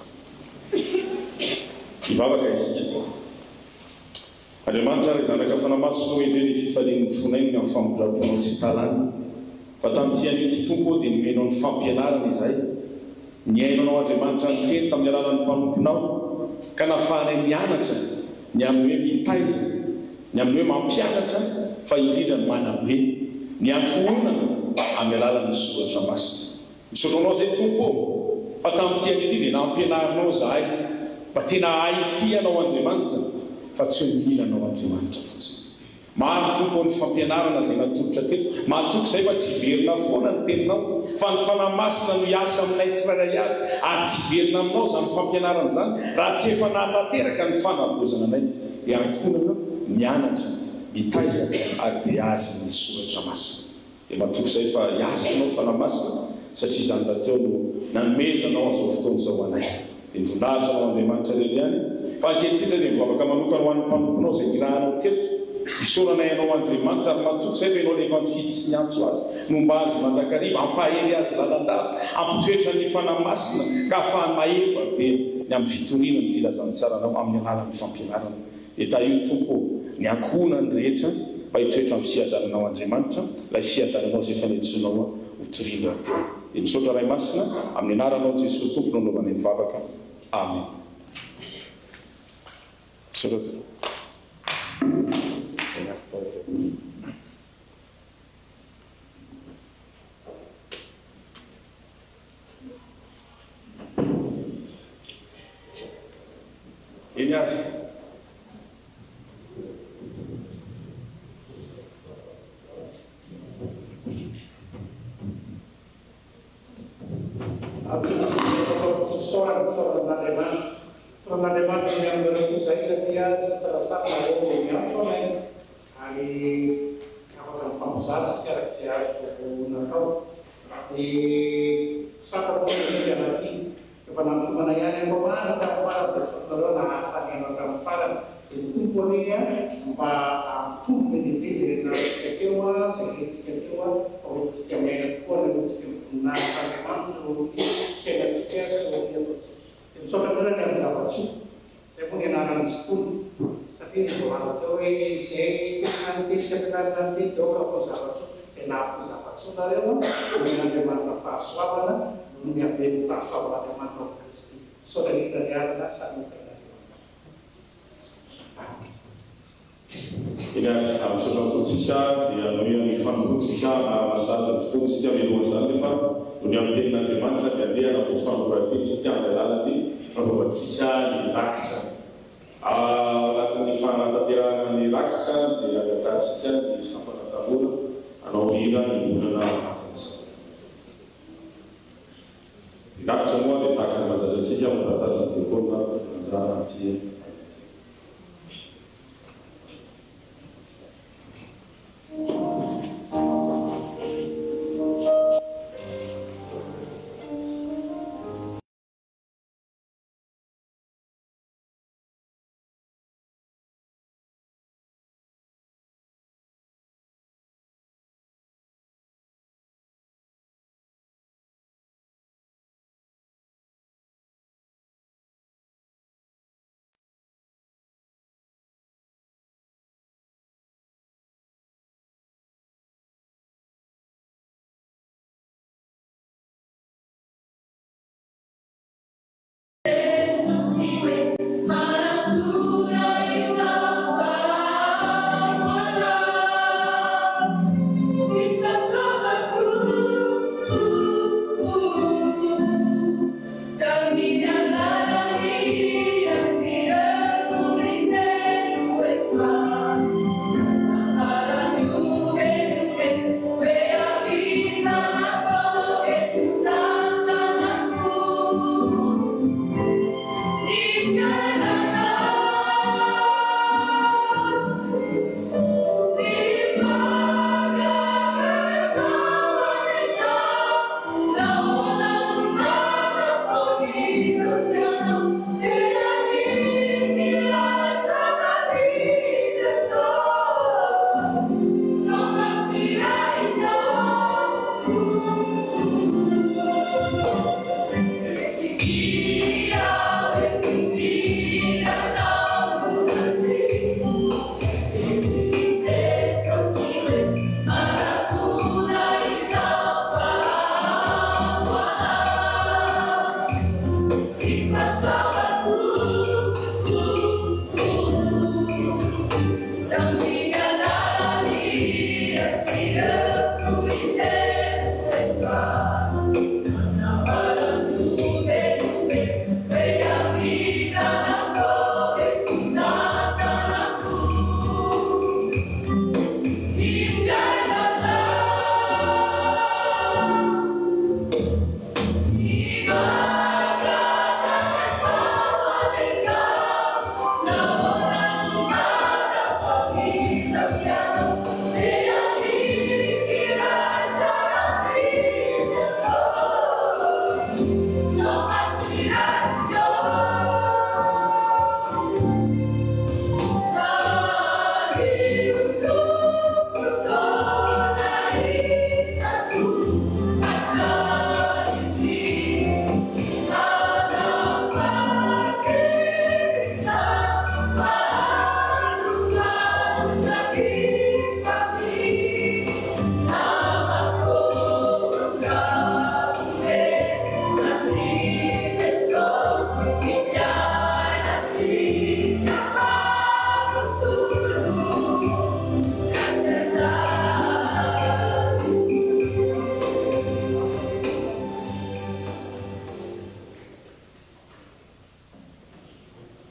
Hivavaka isika. Andriamanitra ry Zanaka Fanahy Masina ô endrey ny fifalian'ny fonay noho ny amin'ny famindram-ponao tsy talana. Fa tamin'ity anio ity Tompo ô dia nomenao ny fampianarana izahay. Nihaino anao Andriamanitra niteny tamin'ny alalan'ny mpanomponao ka nafahanay nianatra ny amin'ny hoe mitaiza, ny amin'ny hoe mampianatra fa indrindra ny manabe ny ankohonana amin'ny alalan'ny soratra masina. Misaotra anao zay Tompo ô, fa tamin'ity anio ity dia nampianarinao zahay mba tena hahay hitia anao Andriamanitra fa tsy ho mila anao Andriamanitra fotsiny. Maro Tompo ô ny fampianarana izay natolotra teto, matoky izay fa tsy hiverina foana ny teninao fa ny Fanahy Masina no hiasa aminay tsirairay avy ary tsy hiverina aminao izany fampianarana izany raha tsy efa nahatanteraka ny fanavaozana anay dia ankohonana mianatra, mitaiza ary beazina ny Soratra Masina. Dia matoky izay fa hiasa ianao Fanahy Masina satria izany rahateo no nanomezanao an'izao fotoana izao anay. Dia ny voninahitra ho an'Andriamanitra irery ihany. Fa ankehitriny izay dia mivavaka manokana ho an'ny mpanomponao izay nirahanao teto. Isaoranay anao Andriamanitra ary matoky izay fa ianao ilay efa nifidy sy niantso azy, nomba azy mandrakariva, hampahery azy lalandava, hampitoetra ny Fanahy Masina ka hahafahany mahefa be ny amin'ny fitoriana ny filazantsaranao amin'ny alalan'ny fampianarana. Dia tahio Tompo ô, ny ankohonany rehetra mba hitoetra amin'ny fiadananao Andriamanitra, ilay fiadananao izay efa niantsoanao aho ho toriany rahateo. Dia misaotra Ray Masina, amin'ny anaranao Jesoa Tompo no anaovanay ny vavaka. Amen. Misaotra tompoko. Eny ary. Ary tsy misy mety atao tsy fisaorana fisaorana an'Andriamanitra. Fisaorana an'Andriamanitra ny aminareo koa izahay satria tsy nisalasala nareo no niantso anay ary afaka nifampizara isika araka izay. tamin'ny farany dia misaotra anareo naharitra nihaino hatramin'ny farany. Dia ny Tompo anie mba hampitombo be dia be izay nianarantsika teo, izay rentsika teo, fa ho entintsika miaina tokoa hanehoantsika ny voninahitr'Andriamanitra eo amin'ny fiainantsika sy eo amin'ny ataontsika. Dia misaotra anareo ny amin'ny zava-tsoa. Izay moa ny anaran'izy itony, satria ny voalaza teo hoe izay an'ity sy ampianarina an'ity dia aoka hafoy zava-tsoa, dia nahafoy zava-tsoa nareo an, nomen'Andriamanitra fahasoavana noho ny haben'ny fahasoavan'Andriamanitra ao amin'i Kristy. Misaotra indrindra ry havana, samy ho tahin'Andriamanitra. Amen. Eny ary, ary misaotra ny Tompontsika dia noho ny fanompoantsika anarana sady ny fotoantsika mialohan'izany nefa noho ny amin'ny tenin'Andriamanitra dia andeha hanavao fanoran-tenintsika amin'ny alalan'ny fanaovantsika ny rakitra. Ao anatin'ny fanatanterahana ny rakitra dia angatahantsika ny sampana tanora hanao hira ny volana adin'izany. Ny rakitra moa dia tahaka ny mahazatra antsika ao an-taratasy ny diakona tompon'anjara amin'ity anio ity.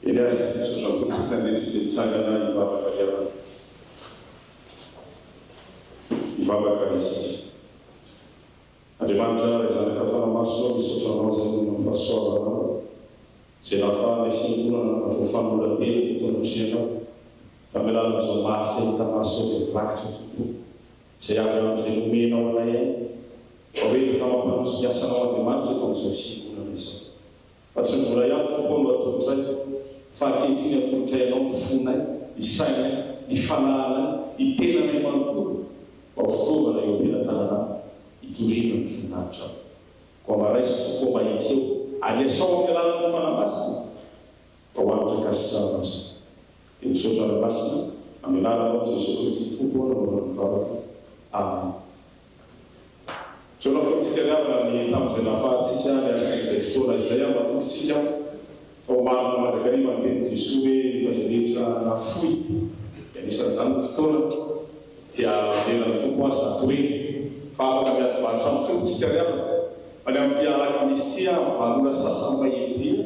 Eny ary, misaotra ny Tompo tsika andeha tsika hitsangana hivavaka ry havana. Hivavaka isika. Andriamanitra Ray Zanaka Fanahy Masina ô misaotra Anao izay noho ny fahasoavanao izay nahafahanay fiangonana voafanoloran-tena teto anatrehanao tamin'ny alalan'izao marika hita maso izao dia mirakitra Tompo o izay avy amin'izay nomenao anay aina mba ho entina mampandroso ny asanao Andriamanitra eto amin'izao fiangonana izao. Fa tsy ny vola ihany Tompo ô no atolotray, fa ankehitriny atolotray Anao ny fonay, ny sainay, ny fanahinay, ny tenanay manontolo, mba ho fitaovana eo am-pelatananao, hitoriana ny voninahitrao. Koa mba raiso Tompo ô mba ekeo, ary iasao amin'ny alalan'ny Fanahy Masina, mba ho hanitra ankasitrahanao izany. Dia misaotra Ray Masina, amin'ny anaranao Jesoa Kristy Tompo ô nanaovana ny vavaka. Amen. Misaotra antsika ry havana ny tamin'izay nahafahantsika niatrika izay fotoana izay aho matoky tsika fa ho marina mandrakariva ny tenin'i Jesoa hoe rehefa izay rehetra nafoy dia anisan'izany ny fotoana dia hamelan'ny Tompo azy hatoriana fa afaka miady varotra amin'ny Tompo tsika ry havana fa ny amin'ity alakamisy ity amin'ny valo ora sasany mahery dia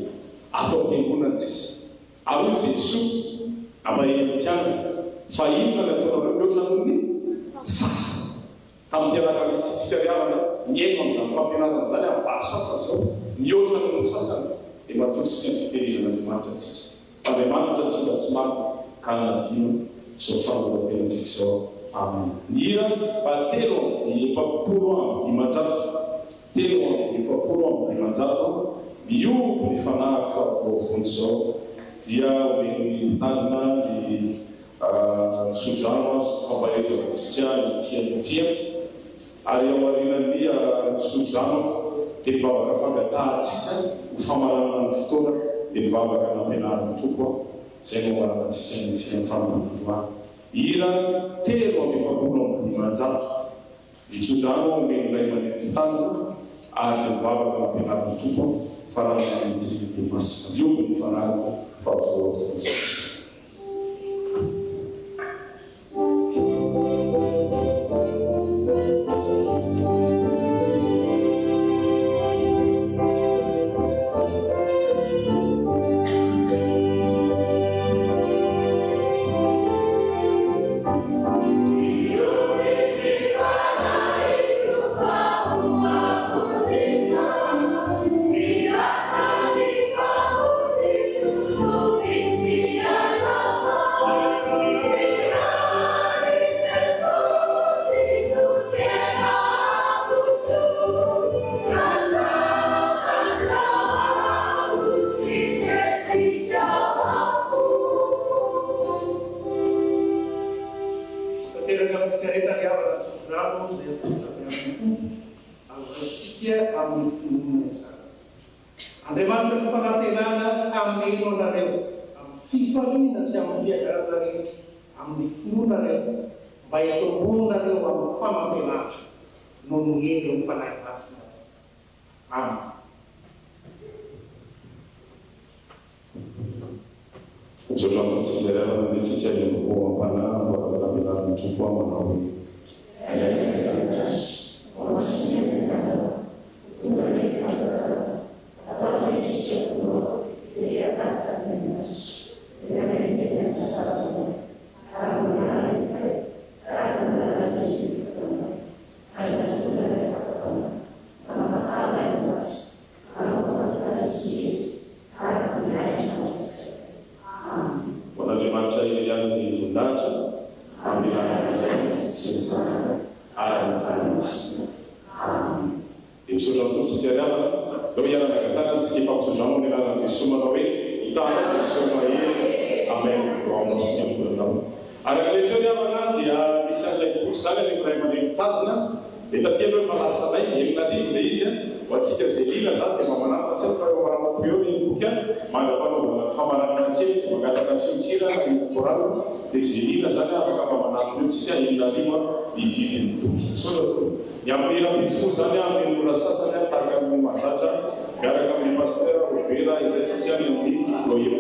ato am-piangonana tsika ary hoy Jesoa nampahery ny mpianany fa inona ny ataonareo mihoatra noho ny sasany Tamin'ity alakamisy ity tsika ry havana mihaino an'izany fampianarana izany amin'ny valo sasany izao, mihoatra noho ny sasany, dia matoky tsika ny fitehirizan'Andriamanitra antsika. Fa Andriamanitra tsy mba tsy marina ka hanadino izao fanoloran-tenantsika izao. Amen. Ny hira faha 543, 543, Mihoby ny fanahiko fa voavonjy izao, dia omen'ny mpitandrina ny Tso-drano sy fampaherezana antsika ny tia ny tia, ary ao aorianan'ny tso-drano dia mivavaka fangatahantsika ho famaranana ny fotoana dia mivavaka nampianarin'ny Tompo izay no amaranantsika ny fanompoam-pinoana. Hira 543. Ny tso-drano omen'ny Ray aman-dreny mpitandrina ary dia mivavaka nampianarin'ny Tompo faranana ny Trinite Masina. Miombo ny fanahiko fa voavonjy izy. Ho tanteraka amintsika rehetra ry havana ny tsodrano izay atolotra avy amin'ny Tompo, ary ho raisintsika amin'ny finoana izany. Andriamanitra ny fanantenana hameno anareo amin'ny fifaliana sy amin'ny fiadanana rehetra amin'ny finoanareo, mba hitomboanareo amin'ny fanantenana noho ny herin'ny Fanahy Masina. Amen. Misaotra ny Tompo Andeha tsika hiombo am-panahy mivavaka nampianarin'ny Tompo aho manao hoe. Ray izay any an-danitra, ho masina ny anaranao, ho tonga anie ny fanjakanao, atao anie ny sitraponao ety an-tany tahaka ny any an-danitra. Omeo anay ny hetsika sy sahaza anay, ary mamelà ny helokay, tahaka ny namelanay sy ny heloka taminay. Aiza tokoa ilay fakam-panahy, fa mampataha ilay ratsy, Anao fanjakana sy hery ary voninahitra mandrakizay. Amen. Ho an'Andriamanitra irery ihany ny voninahitra, amin'ny anaran'ny Ray sy ny Zanaka ary ny Fanahy Masina. Amen. Dia misaotra ny Tompo tsika ry havana. Ndao hiara-miangatana tsika hifampitsodrano amin'ny anaran'i Jesoa manao hoe, Hitahanao Jesoa mahery. Amen. Ho aminao sy ny ankohonanao. Araka ilay feo ry havana dia misy an'ilay boky izany any amin'ny ray aman-dreny mpitandrina. Dia taty aloha efa lasanay, 6000 ilay izy an. Ho antsika izay liana izany dia mba manantona antsika fa eo Ambaramatoa eo ilay boky an. Mandra-panaovana ny famaranana kely dia mangataka feon-kira any amin'ny chorale dia izay liana izany afaka mba manantona eo tsika, 6000 ny vidin'ny boky. Misaotra tompoko. Ny amin'ny rahampitso moa izany an, amin'ny ora sasany an, tahaka ny mahazatra, miaraka amin'ny Pasteur Robert hitantsika any amin'ny lohahevitra.